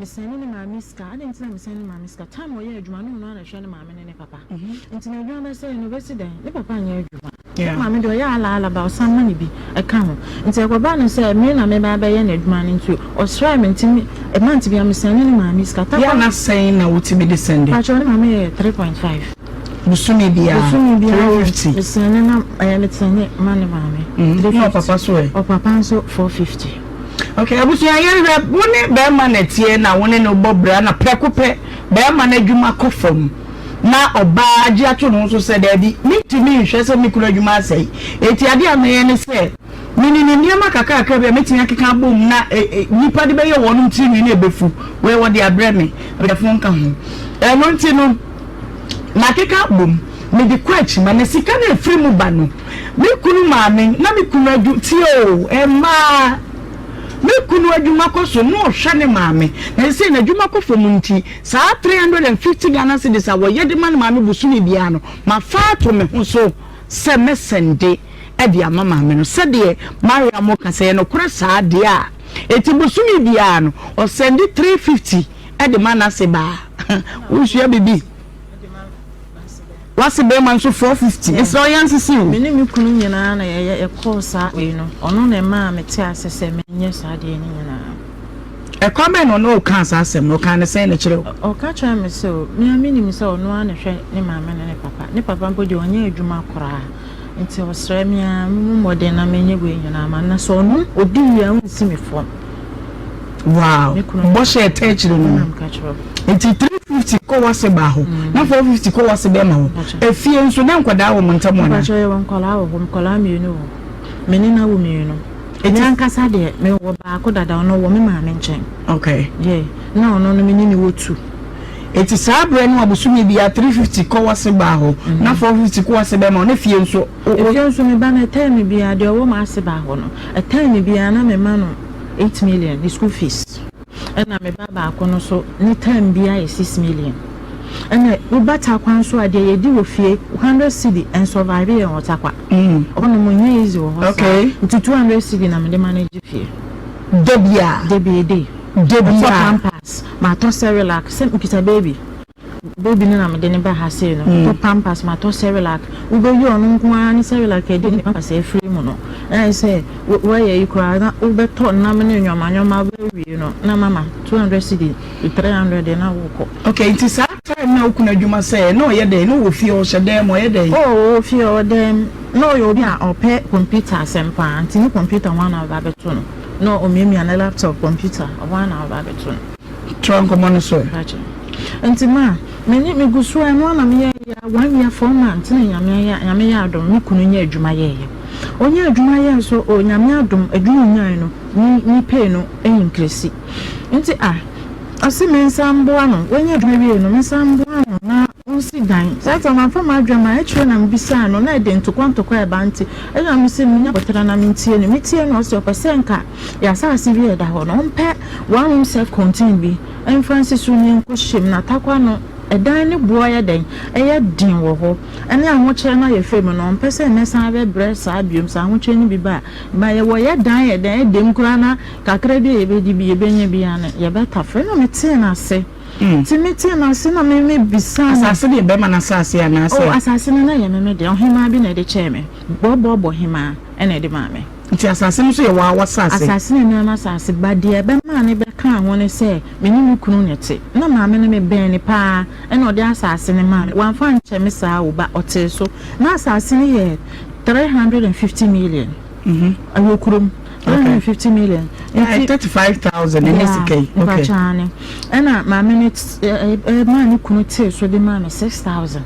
[SPEAKER 2] Mesɛne ne maame sika. Adɛn nti na mesɛne ne maame sika? Time a ɔyɛ adwuma no, ɔno ara na ɛhwɛ ne maame ne ne papa. Nti na adwuma bɛsɛe no, ɔbɛsi dɛn? Ne papa nyɛ adwuma. Ne maame deɛ ɔyɛ ala ala ba ɔsan ma no bi ɛka ho. Nti ɛkɔbaa no sɛ me na meba abɛyɛ n'adwuma no nti ɔsrɛɛ me nti me month biara mesɛne ne maame sika.
[SPEAKER 3] Yɛ a na sɛn na wotumi de sɛnde?
[SPEAKER 2] Pakyɛ ne maame yɛ 3.5.
[SPEAKER 3] Bosome biara?
[SPEAKER 2] Bosome biara
[SPEAKER 3] 350.
[SPEAKER 2] Mesɛne na ɛyɛ mesɛne ma ne maame.
[SPEAKER 3] 350. Na ɔpapa so ɛ?
[SPEAKER 2] Ɔpapa nso 450.
[SPEAKER 3] Ok abusua yɛnhwɛ wo ne bɛɛma na ɛteɛ na wo ne no bɔ bra na prɛko pɛ bɛɛma no adwuma kɔ fam. Na ɔbaa agye ato ne ho so sɛ, Dabi, mintumi nhwɛ sɛ me kunu adwuma asɛe. Enti ade a mɛyɛ ne sɛ, minim nneɛma kakrakra bi a metumi akeka abom na nnipa de bɛyɛ wɔn tirinwi na ebefu. Wei wɔde abrɛ me, abusuafo nka ho. Ɛno nti no, makeka abom, mede kɔ akyima, na sika no a efiri mu ba no, me kunu maame na me kunu adwu. Tie oo, mmaa! Me kunu adwuma kɔ so na ɔhwɛ ne maame, na seesei n'adwuma kɔ fam nti, Saa 350 Ghana cedis a wɔyɛ de ma no maame bosome biara no, mafa ato me ho so sɛ mɛsɛnde de ama maame no. Sɛdeɛ Mariam ka, sɛ ɛyɛ nokorɛ saa deɛ a, enti bosome biara no, ɔsɛnde 350 de ma n'ase baa. Wosua biribi? W'ase bɛrima nso 450. Mesrɛ wo yɛnsese o.
[SPEAKER 2] Me ne me kunu nyinaa na yɛyɛ yɛkɔɔ saa wei no, ɔno na ɛmaa metee ase sɛ menyɛ saa adeɛ no nyinaa.
[SPEAKER 3] Ɛkwan bɛn na ɔne wo kaa saa asɛm no? Ɔkaa no sɛn na ɛkyerɛ wo?
[SPEAKER 2] Ɔka kyerɛɛ me sɛ, me ara menim sɛ ɔno ara na ɛhwɛ ne maame ne ne papa. Ne papa mpo deɛ ɔnyɛ adwuma koraa. Nti ɔsrɛ me ara memmɔ mmɔden na menyɛ wei nyinaa ma no. Na sɛ ɔno ɔdi wie a ɔnsi me fam.
[SPEAKER 3] Wow! Bɔhyɛ ɛtɛ akyire no.
[SPEAKER 2] Ɛna meka kyerɛ wo.
[SPEAKER 3] Nti 350 kɔ w'ase baa hɔ, na 450 kɔ w'ase bɛrima hɔ. Efie nso, na nkwadaa wɔ mo ntam anaa?
[SPEAKER 2] Mpakyɛ yɛwɔ nkwadaa wɔ hɔ, nkwadaa mmienu wɔ hɔ. Me ne no awo mmienu. Me ankasa deɛ mewɔ baako dada ɔno ɔwɔ me maame nkyɛn.
[SPEAKER 3] Okay.
[SPEAKER 2] Yeah, na ɔno no me ne no wɔ two.
[SPEAKER 3] Eti saa berɛ no a bosome biara 350 kɔ w'ase baa hɔ na 450 kɔ w'ase bɛrima hɔ na fie nso wo.
[SPEAKER 2] Efie nso me ba no ɛtɛɛme biara deɛ ɔwɔ m'ase baa hɔ no ɛtɛɛme biara na me ma no 8 million ne school fees ɛna me ba baako no nso ne term biara yɛ 6 million. Ɛna woba Tarkwa nso a deɛ yɛdi wɔ fie 100 cedi ɛnsurvive yɛn wɔ Tarkwa. Hɔnom nyɛ easy wɔ hɔ saa. Nti 200 cedi na mede manage fie.
[SPEAKER 3] Da biara?
[SPEAKER 2] Da bi a day.
[SPEAKER 3] Da
[SPEAKER 2] Matɔ
[SPEAKER 3] biara?
[SPEAKER 2] pampers, matɔ Cerelac, sɛ mekita baby. Baby no na mede no ba ha sei no. Matɔ pampers, matɔ Cerelac. Wobɛyi ɔno nko ara ne Cerelac a ɛdi ne pampers afiri mu no, na ayɛ sɛ woayɛ yi koraa na wobɛtɔ nam ne nneɛma nneɛma wobɛwie no na mama 200 cedi to 300 deɛ na wokɔ.
[SPEAKER 3] Okay, nti saa time na wo kunu adwuma sɛɛ na ɔyɛ dɛn? Na ɔwɔ fie, ɔhyɛ dan mu, ɔyɛ dɛn?
[SPEAKER 2] Oh, ɔwɔ fie, ɔwɔ dan mu. Na ɔyɛ obi a ɔpɛ kɔmputa asɛm paa, nti ne kɔmputa ho ara na ɔba abɛto no. Na ɔmiamia ne laptop kɔmputa, ɛhɔ ara na ɔba abɛto no.
[SPEAKER 3] Toa nkɔmmɔ no so ɛ.
[SPEAKER 2] Mpakyɛ. Nti ma, me ne, megu so a, ɛno ara na meyɛeɛ ara, one year four months na Nyame ayɛ, Nyame yɛ adom, me kunu nyaa adwuma yɛeɛ. Ɔnyaa adwuma yɛɛ nso, oh, Nyame adom, adwuma ɔnyaeɛ no, ne, ne pay no increase. Nti ah, ɔse mensan mboa no, wanya adwuma wie no, mensan mboa no na ɔnsi dan. Saa time mamfa m'adwene amma, akyire na mebisaa no, na ɛde ntokwa ntokwa ɛba nti, ɛna mese menya aboterɛ na mentie no. Metie no, ɔse ɔpɛ sɛ nka yɛn asase bi a ɛda hɔ no, ɔmpɛ one room self contained bi mfa nsi so na yɛnkɔ hyɛ mu. Na Tarkwa no, ɛdan no boɔ yɛ dɛn? Ɛyɛ den wɔ hɔ. Ɛne ahokyerɛ no a yɛfiri mu no, ɔmpɛ sɛ mɛsan abɛbrɛ saa biom, sɛ ahokyerɛ no bi ba a. Ma yɛwɔ yɛ dan yɛ dɛn ɛdɛm koraa na kakra bi a yɛbɛdi bi yɛbɛnya bi ara no yɛbɛtafere na metee no ase nti metee no ase na me me bisaa no.
[SPEAKER 3] Asase no yɛ bɛrima no asase anaasɛ?
[SPEAKER 2] Oh asase no na ɛyɛ me me deɛ ɔhemaa bi na ɛde kyɛɛ me bɔbɔbɔ hemaa ɛna ɛde maa me.
[SPEAKER 3] Nti asase no nso yɛ waa w'asase?
[SPEAKER 2] Asase no nyɛ m'asase but deɛ ɛbɛmaa no bɛkaa ho ne sɛ me ne me kunu na ɛte na maame no me bɛn no paa ɛna ɔde asase no maa me wamfa ankyɛ me saa o but ɔtee so na asase no yɛ 350 million ɛwɔ kurom 350 million.
[SPEAKER 3] Nti 35,000 ɛnyɛ sika yi.
[SPEAKER 2] Okay. Mpakyɛ ɛna maame no ɛmaa ne kunu tee so de maa me 6,000.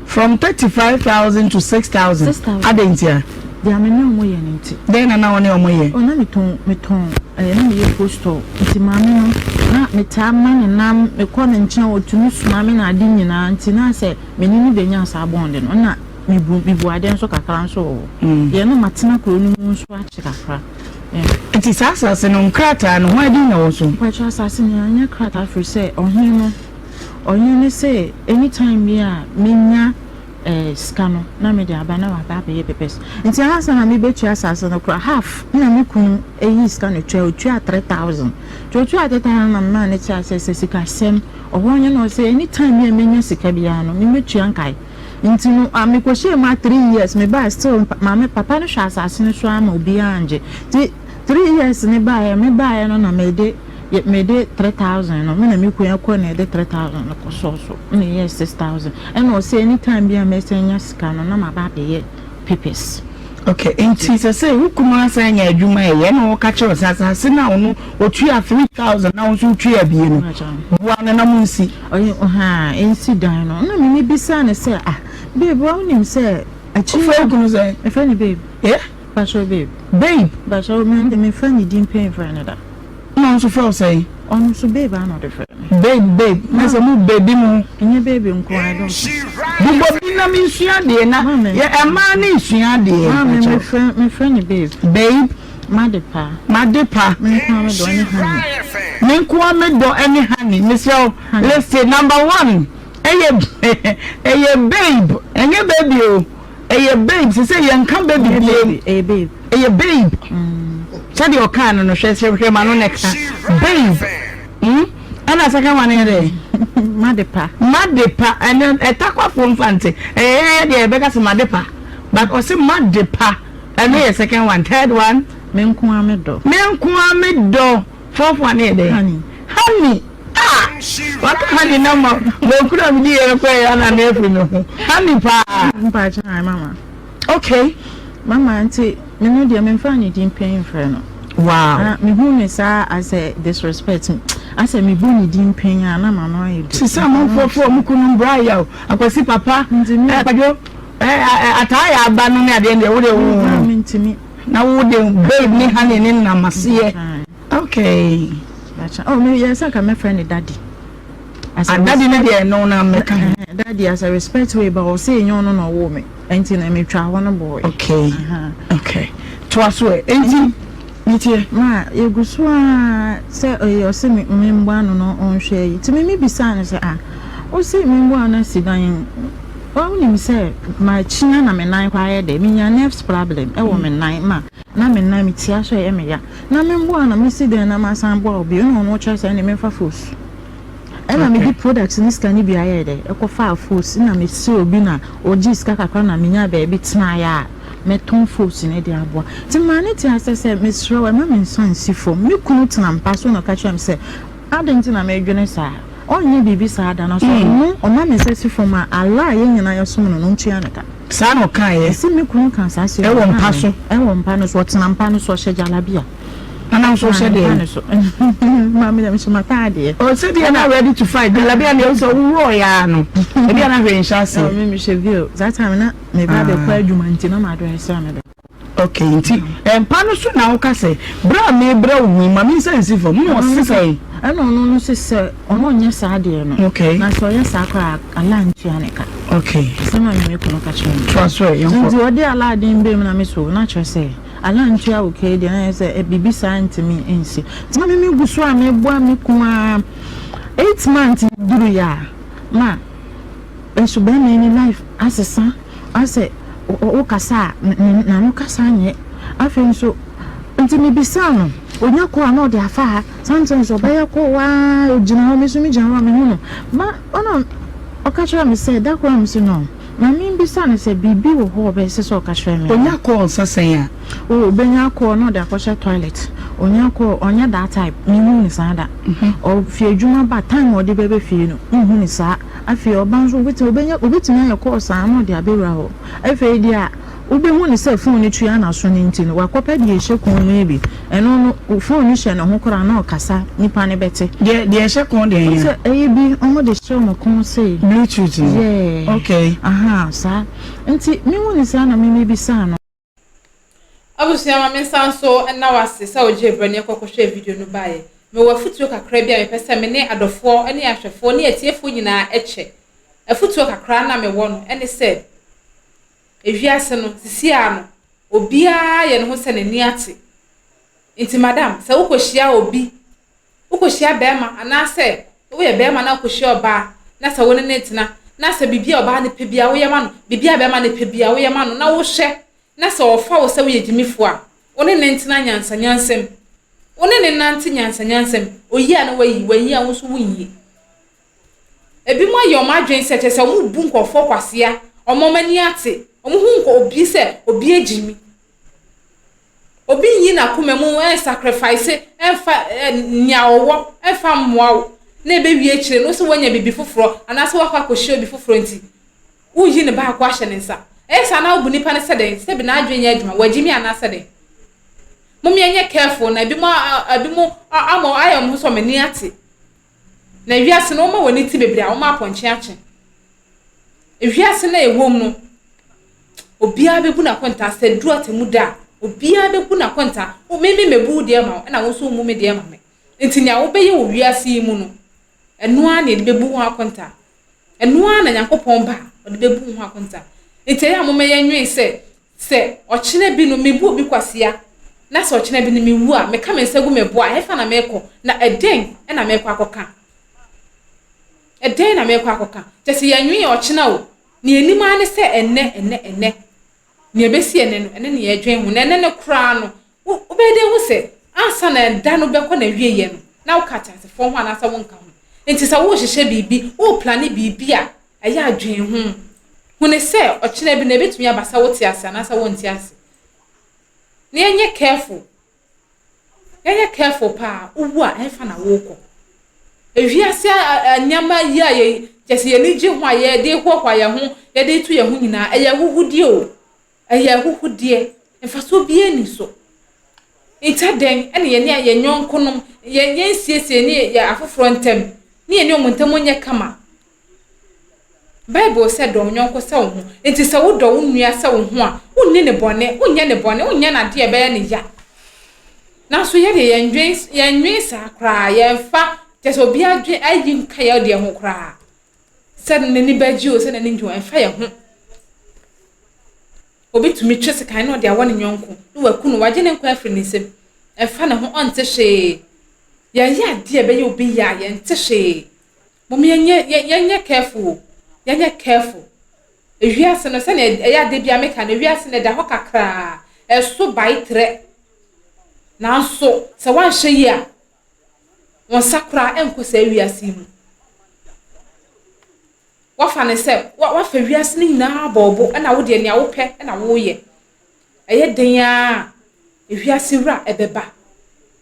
[SPEAKER 3] From 35,000 to 6,000.
[SPEAKER 2] 6,000.
[SPEAKER 3] Adɛn ntia?
[SPEAKER 2] Deɛ me ne ɔmo yɛ no nti.
[SPEAKER 3] Dɛn na na ɔne ɔmo yɛ?
[SPEAKER 2] Oh na metɔn metɔn ɛɛ na meyɛ post store nti maame no na metaa ma ne nam mekɔ ne nkyɛn otumi soma me na ade nyinaa nti na sɛ me ne no benya saa bond no na Mebu mebu adeɛ nso kakra nso wɔ hɔ. Deɛ na matena kuro no mu nso akyɛ kakra. Yeah.
[SPEAKER 3] Nti saa asase no nkrataa no hwan din na ɛwɔ so?
[SPEAKER 2] Mpakyɛ asase no yɛanyɛ krataa firi sɛ ɔhene no ɔhene no sɛ anytime bi a menya eh, sika no na mede aba na waba abɛyɛ papers. Nti ansa na mebɛtua asase no koraa half na me kunu ɛyii sika no tua ɔtua 3000. Nti ɔtua 3000 na memaa no te aseɛ sɛ sikasɛm ɔhɔ nye no ɔsɛ anytime bi a menya sika biara no memɛtua nkae. Nti no ah mekɔhyɛɛ mu a three years mebaeɛ still maame papa no hwɛ asase no so ara ma obiara angye nti three years no baeɛ mebaeɛ no na mede mede 3000 no me na me kunu ɛkɔ na yɛde 3000 no kɔsɔɔ so na ɛyɛɛ 6000 ɛna ɔsɛ anytime bi a mɛsan nya sika no na maba abɛyɛ papers.
[SPEAKER 3] Okay, nti sɛ sɛ wo kunu asan anya adwuma ɛyɛ na wɔka kyerɛ wo sɛ asase no a ɔno ɔtua 3000 na wo nso wotua bie no, boa no na monsi.
[SPEAKER 2] Ɔyɛ ɔhaa nsi dan no na me mebisaa no sɛ ah babe wa wonim sɛ akyiri.
[SPEAKER 3] Wofrɛ wo kunu sɛn?
[SPEAKER 2] Mefrɛ no babe.
[SPEAKER 3] Eh?
[SPEAKER 2] Patrɔ babe.
[SPEAKER 3] Babe?
[SPEAKER 2] Patrɔ me memfa ne din pɛn mfrɛ no da.
[SPEAKER 3] Ɛna ɔno nso frɛ wo sɛn?
[SPEAKER 2] Ɔno nso babe ara na ɔde frɛ me.
[SPEAKER 3] Babe babe, na sɛ mo baby mo.
[SPEAKER 2] Ɛnyɛ baby nko ara ɛdɔɔso.
[SPEAKER 3] Bobɔ bi na me nsua adeɛ na yɛ ɛmaa ne nsua adeɛ.
[SPEAKER 2] Maame me frɛ me frɛ no babe.
[SPEAKER 3] Babe.
[SPEAKER 2] Made pa.
[SPEAKER 3] Made pa.
[SPEAKER 2] Me nko ara me dɔ ɛne honey.
[SPEAKER 3] Me nko ara me dɔ ɛne honey. Mesrɛ wo listen number one ɛyɛ ɛyɛ babe ɛnyɛ baby o. Ɛyɛ babe sese yɛn ka baby biem.
[SPEAKER 2] Ɛyɛ babe.
[SPEAKER 3] Ɛyɛ babe. Sɛdeɛ ɔkaa no no hwɛ sɛ hwɛ ma no na ɛka babe. Hmm? Ɛna second one yɛ dɛ.
[SPEAKER 2] Made pa.
[SPEAKER 3] Made pa ɛnɛ ɛtakwafoɔ mfa nte ɛyɛ yɛn deɛ yɛbɛka sɛ made pa but ɔse made pa ɛno yɛ second one third one.
[SPEAKER 2] Me nko ara me dɔ.
[SPEAKER 3] Me nko ara me dɔ fourth one yɛ dɛ.
[SPEAKER 2] Honey.
[SPEAKER 3] Honey. Ah! Waka honey na ma banku na medi yɛ no kɔ yɛ ana na afiri me ho. Honey paa.
[SPEAKER 2] Mpakyɛ hi mama.
[SPEAKER 3] Okay.
[SPEAKER 2] Mama nti me no deɛ memfa ne din pɛn mfrɛ no.
[SPEAKER 3] Wow.
[SPEAKER 2] Ah, me hu ne saa asɛ disrespect. Asɛ me bu ne din pɛn a na ma no ayɛ du.
[SPEAKER 3] Sisa amanfoɔ fo ɔmo kunu mbra yaw akwasi papa.
[SPEAKER 2] Ntimi.
[SPEAKER 3] Eh, kwadwo eh, eh, ataa yɛ aba no ne adeɛ deɛ wo de wo.
[SPEAKER 2] Mentimi.
[SPEAKER 3] Na wo de babe ne honey ne nam aseɛ. Okay.
[SPEAKER 2] Gotcha. Oh, me yes, I can my friend daddy.
[SPEAKER 3] As a ah, daddy no deɛ no na mɛka ho.
[SPEAKER 2] Eh, daddy as a respect way but ɔsɛ enyo no na ɔwɔ me. Enti na me twa hɔ no boy.
[SPEAKER 3] Okay. Okay. To aso ɛ. Enti metie.
[SPEAKER 2] Ma yegu so a sɛ ɔyɛ ɔsɛ me me mboa no no ɔnhwɛ yi. Ti me me bisa no sɛ ah ɔsɛ me mboa no asi dan. Wonim sɛ makyia na me nan koraa yɛ dɛ. Menya nerves problem ɛwɔ me nan ma na me nan me tia so ɛyɛ me ya. Na me mboa no mesi dɛn na masan aboa wo bio na ɔno ɔkyerɛ sɛ ɛne memfa fos ɛna mede product ne sika no bi ayɛɛ dɛ ɛkɔfaa fos na mesrɛ obi na ɔgyee sika kakra na menyaa baabi tenaeɛ a mɛtɔn fos no de aboa nti maa ne te asɛ sɛ mesrɛ wo ɛma me nsa nsi fam me kunu tena mpa so na ɔka kyerɛ me sɛ adɛn nti na medwene saa ɔnyɛ biribi saa da na so ɔno ɔma me nsa si fam a Allah a yɛn nyinaa yɛsom no no ntua ne ka.
[SPEAKER 3] Saa na ɔkaeɛ.
[SPEAKER 2] Ɛse me kunu ka saa asɛm yi
[SPEAKER 3] Ɛwɔ
[SPEAKER 2] maa
[SPEAKER 3] mpa
[SPEAKER 2] me.
[SPEAKER 3] so.
[SPEAKER 2] Ɛwɔ mpa no so. Ɔtena mpa no so. Ɔhyɛ jalabia.
[SPEAKER 3] Nana nso
[SPEAKER 2] Ɔtena
[SPEAKER 3] wohyɛ
[SPEAKER 2] mpa
[SPEAKER 3] deɛn?
[SPEAKER 2] no so. Maame deɛ mehyɛ m'ataadeɛ.
[SPEAKER 3] Oh, sɛdeɛ na ready to fight. Jalabia deɛ wosɛ woworɔeɛ ara no, ebi a na hwee nhyɛ aseɛ.
[SPEAKER 2] Oh, me mehyɛ veil. Saa time na meba abɛkɔ adwuma nti na madrɛse a mebɛkɔ.
[SPEAKER 3] Okay, nti mpa no so na woka sɛ, berɛ a merebrɛ wo ho yi, ma me nsa nsi fam, na ɔse sɛn?
[SPEAKER 2] Ɛna ɔno no se sɛ ɔno ɔnyɛ saa deɛ no,
[SPEAKER 3] Okay.
[SPEAKER 2] na sɛ ɔyɛ saa koraa a, Allah ntua ne ka.
[SPEAKER 3] Okay.
[SPEAKER 2] Asɛm a me me kunu ka kyerɛɛ me.
[SPEAKER 3] Toa so ɛ, yɛnkɔ.
[SPEAKER 2] Nti ɔde Allah din baa mu na me so, na kyerɛ sɛ Allah ntua wo ka yi deɛ, na kyerɛ sɛ biribi saa ntumi nsi. Nti na me me gu so a meboa me kunu ara, 8 months duruiɛ a, ma. Nso bɛɛma yi ne life asesa asɛ wo kasa a n'ano kasa nyɛ afei nso nti me bisaa no onya kɔ a na ɔde afa ha sometimes ɔbɛyɛ kɔ waa ogyina hɔ me nso me gyina hɔ a me hu no ma ɔna ɔka kyerɛ me sɛ da koro a me si no ma me bisa no sɛ biribi wɔ hɔ ɔbɛsɛ sɛ ɔka kyerɛ me
[SPEAKER 3] onya kɔ nsa sɛn a.
[SPEAKER 2] Oh obenya kɔɔ na ɔde akɔhyɛ toilet onya kɔɔ ɔnyɛ that type me hu no saa da ɔfi adwuma ba time a ɔde bɛbɛ fie no me hu no saa afei ɔba nso obetumi obenya obetumi ayɛ kɔɔ saa na ɔde abɛwura hɔ afei deɛ a wobɛhu no sɛ phone no tua n'aso no nti no wakɔpɛ deɛ ɛhyɛ kɔn mu yi bi ɛno no phone no hyɛ ne ho koraa na ɔkasa nipa no bɛte.
[SPEAKER 3] Deɛ deɛ ɛhyɛ kɔn deɛ yɛ.
[SPEAKER 2] Sɛ ɛyɛ bi wɔn de hyɛ wɔn kɔn sei.
[SPEAKER 3] Bluetooth no.
[SPEAKER 2] Yeah.
[SPEAKER 3] Okay.
[SPEAKER 2] Aha saa nti me hu no saa na me me bisaa no.
[SPEAKER 1] Abusua ma mensan nso nna wo ase sɛ wogyee berɛ ne yɛkɔ kɔhwɛɛ video no baeɛ. Mewɔ afutuo kakra bi a mepɛ sɛ me ne adɔfoɔ ne ahwɛfoɔ ne atiefoɔ nyinaa kyɛ. Afutuo kakra no a mewɔ no ne sɛ, ewiase no, sisi ara no, obiara yɛ ne ho sɛ n'ani ate. Nti madam, sɛ wokɔhyia obi Wokɔhyia barima anaasɛ woyɛ barima na wokɔhyia ɔbaa na sɛ wo ne no retena na sɛ biribi a ɔbaa no pɛ biara woyɛ ma no, biribi a barima no pɛ biara woyɛ ma no na wohwɛ na sɛ ɔfa wo sɛ woyɛ gyimifoɔ a, wo ne no ntena nyansanyansam. Wo ne no nnante nyansanyansam. Ɔyi a na wayi, wanyi a wo nso wonyi. Ebinom ayɛ wɔn adwene sɛ kyerɛ sɛ wɔbu nkurɔfoɔ kwasea, wɔn wɔn ani ate, wɔhu nk obi sɛ obi agyimi. Obi nyi n'akoma mu nsacrifice mfa nea ɔwɔ mfa mmoa wo na ɛbɛwie akyire no sɛ woanya biribi foforɔ anaasɛ woakɔ akɔhyia obi foforɔ nti woyi ne baako ahyɛ ne nsa. Ɛyɛ saa na wobu nipa no sɛ dɛn? Sɛbi n'adwene nyɛ adwuma, wagyimi anaasɛ dɛn? Mom yɛnyɛ careful na ebinom ebinom ama ayɛ wɔn ho sɛ wɔn ani ate. Na wiase no wɔma wɔn ani te bebree a wɔma apɔnkye akye. Ewiase no a ɛwɔ mu no, obiara bɛbu n'akontaa sɛ duru atemmu da a, obiara bɛbu n'akontaa. Me me mɛbu wo deɛ ma wo, ɛna wo nso wommu me deɛ ma me. Nti nea wobɛyɛ wɔ wiase yi mu no, ɛno ara na yɛde bɛbu ho akontaa. Ɛno ara na Nyankopɔn ba a, ɔde bɛbu ho akontaa. Nti ɛyɛ a momma yɛnnwen sɛ, sɛ ɔkyena bi no mebu obi kwasea, na sɛ ɔkyena bi no mewu a, meka me nsa gu me bo a, ɛhefa na merekɔ, na ɛdɛn na merekɔ akɔka? Ɛdɛn na merekɔ akɔka? Kyerɛ sɛ yɛnnwen ɔkyena o, nea yɛnim ara ne sɛ ɛnnɛ, ɛnnɛ, ɛnnɛ. Nea ɛbɛsi ɛnnɛ no, ɛno na yɛdwen ho. Na ɛnnɛ no koraa no, wo, wobɛyɛ dɛn ahu sɛ ansa na ɛda no bɛkɔ n'awieeɛ no, na woka ateasefoɔ ho anaasɛ wonka ho? Enti sɛ worehyehyɛ biribi, woreplane biribi a, ɛyɛ a dwen ho. Hu no sɛ ɔkyena bi no, ɛbɛtumi aba sɛ wote ase anaasɛ wonte ase. Na yɛnyɛ careful. Yɛnyɛ careful paa, wowu a ɛhefa na worekɔ? Ewiase nneɛma yi a yɛ kyɛ sɛ yɛn ani gye ho a yɛde hoahoa yɛn ho, yɛde to yɛn ho nyinaa, ɛyɛ ahuhudeɛ o. Ɛyɛ ahuhudeɛ. Mfasoɔ biara nni so. Nti adɛn na yɛne yɛn yɔnkonom, yɛn yɛnsiesie ne yɛn afoforɔ ntam, ne yɛne wɔn ntam nyɛ kama? Bible sɛ dɔ wo yɔnko sɛ wo ho. Enti sɛ wodɔ wo nua sɛ wo ho a, wunni no bɔne, wonyɛ no bɔne, wonyɛ no ade a ɛbɛyɛ no ya. Nanso yɛn deɛ yɛnnwen, yɛnnwen saa koraa, yɛmfa, kyerɛ sɛ obiara dwen ayi nka yɛn deɛ ho koraa. Sɛ n'ani bɛgye o, sɛ n'ani ngye o, ɛmfa yɛn ho. Obi tumi twe sekan na ɔde awɔ ne yɔnko, na waku no, wagye ne nkwa afiri ne nsam. Ɛmfa ne ho, ɔnte hwee. Yɛyɛ adeɛ a ɛbɛyɛ obi ya a, yɛnte hwee. Mom yɛnyɛ yɛnyɛ careful o, yɛnyɛ careful. Ewiase no sɛnea ɛyɛ a da biara meka no, ewiase no ɛda hɔ kakraa, ɛso bae trɛ. Nanso sɛ woanhwɛ yie a, wo nsa koraa ɛnkɔ saa wiase yi mu. Woafa no sɛ woafa wiase no nyinaa abɔ wo bo ɛna wo deɛ nea wopɛ na woyɛ. Ɛyɛ den ara a, ewiase wura ɛbɛba.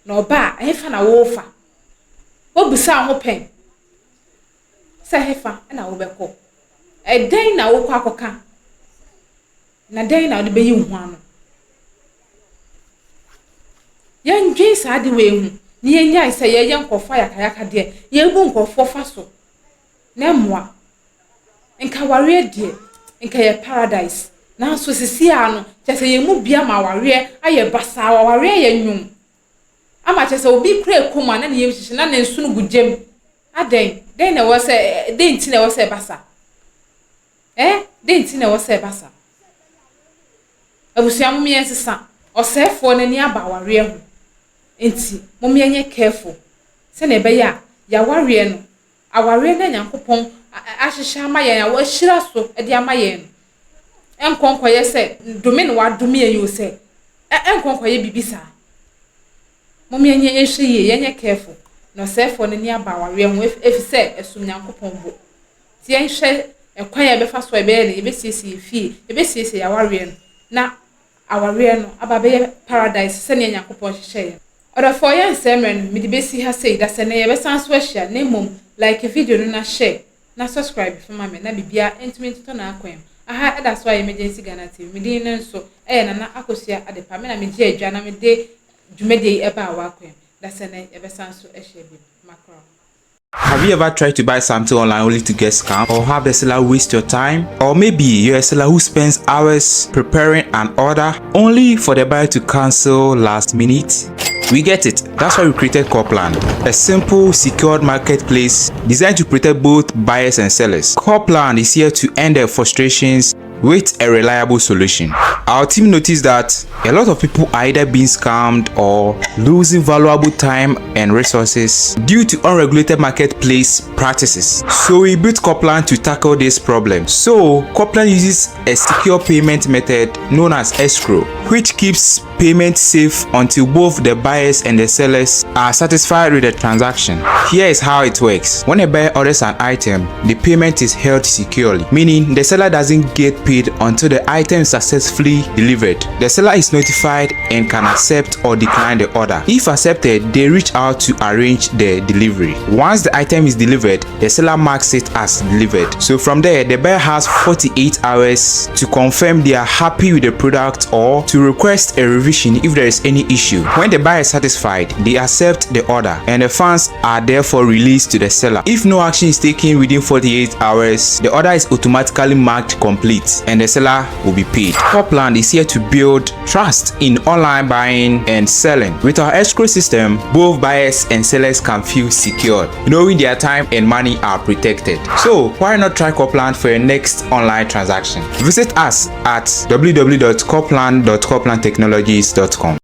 [SPEAKER 1] Na ɔba a, ɛhefa na worefa? Woabisaa wo ho pɛn sɛ hefa na wobɛkɔ? Ɛdɛn na wokɔ akɔka? Na dɛn na wode bɛyi wo ho ano? Yɛndwen saa ade wei ho na yɛnyae sɛ yɛyɛ nkurɔfoɔ ayakayakadeɛ, yɛbu nkurɔfoɔ fa so na ɛmmoa. Nka awareɛ deɛ, nka ɛyɛ paradise. Nanso seesei ara no, kyerɛ sɛ yɛn mu bi ama awareɛ ayɛ basaa, awareɛ ayɛ nwom. Ama kyerɛ sɛ obi kura ɛkɔm a na ne yam hyehye na ne nsono gu gyam. Adɛn? Dɛn na ɛwɔ sɛ, dɛn nti na ɛwɔ sɛ ɛba saa? Ɛ? Dɛn nti na ɛwɔ sɛ ɛba saa? Abusua mom yɛnsesa. Ɔsɛefoɔ no ani aba awareɛ ho. Nti mom yɛnyɛ careful sɛnea ɛbɛyɛ a yɛawareɛ no, awareɛ no a Nyankopɔn ahyehyɛ ama yɛn a wahyira so de ama yɛn no, ɛnkɔ nkɔyɛ sɛ dome na wadome yɛn yi o sɛ ɛnkɔ nkɔyɛ biribi saa. Mom yɛnyɛ yɛnhwɛ yie, yɛnyɛ careful na ɔsɛefoɔ no ani aba awareɛ ho efisɛ ɛsom Nyankopɔn bo. Nti yɛnhwɛ ɛkwan a yɛbɛfa so a yɛbɛyɛ no, yɛbɛsiesie yɛn fie, yɛbɛsiesie yɛn awareɛ no na awareɛ no aba abɛyɛ paradise sɛdeɛ Nyankopɔn hyehyɛeɛ no. Ɔdɔfoɔ yɛnsɛe mmerɛ no, mede bɛsi ha sei, dasɛ nnɛ yɛbɛsan so ahyia, na mmom like video no na share na subscribe fa ma me na biribiara ntumi ntotɔ n'akwan mu. Aha ɛda so ayɛ Emergency Ghana TV, me din no nso ɛyɛ Nana Akosua Adepa, me na megye adwa na mede dwumadie yi ɛbaa w'akwan mu. Dasɛ nnɛ yɛbɛsan so ahyia bio. Makra.
[SPEAKER 8] Have you ever tried to buy something online only to get scammed or have the seller waste your time? Or maybe you're a seller who spends hours preparing an order only for the buyer to cancel last minute? We get it. That's why we created Corplan, a simple, secured marketplace designed to protect both buyers and sellers. Corplan is here to end their frustrations with a reliable solution. Our team noticed that a lot of people are either being scammed or losing valuable time and resources due to unregulated marketplace practices. So we built Coplan to tackle this problem. So Coplan uses a secure payment method known as escrow, which keeps payment safe until both the buyers and the sellers are satisfied with the transaction. Here is how it works. When a buyer orders an item, the payment is held securely, meaning the seller doesn't get paid paid until the item is successfully delivered. The seller is notified and can accept or decline the order. If accepted, they reach out to arrange the delivery. Once the item is delivered, the seller marks it as delivered. So from there, the buyer has 48 hours to confirm they are happy with the product or to request a revision if there is any issue. When the buyer is satisfied, they accept the order and the funds are therefore released to the seller. If no action is taken within 48 hours, the order is automatically marked complete and the seller will be paid. Copland is here to build trust in online buying and selling. With our escrow system, both buyers and sellers can feel secured, knowing their time and money are protected. So why not try Copland for your next online transaction? Visit us at www.copland.coplandtechnologies.com.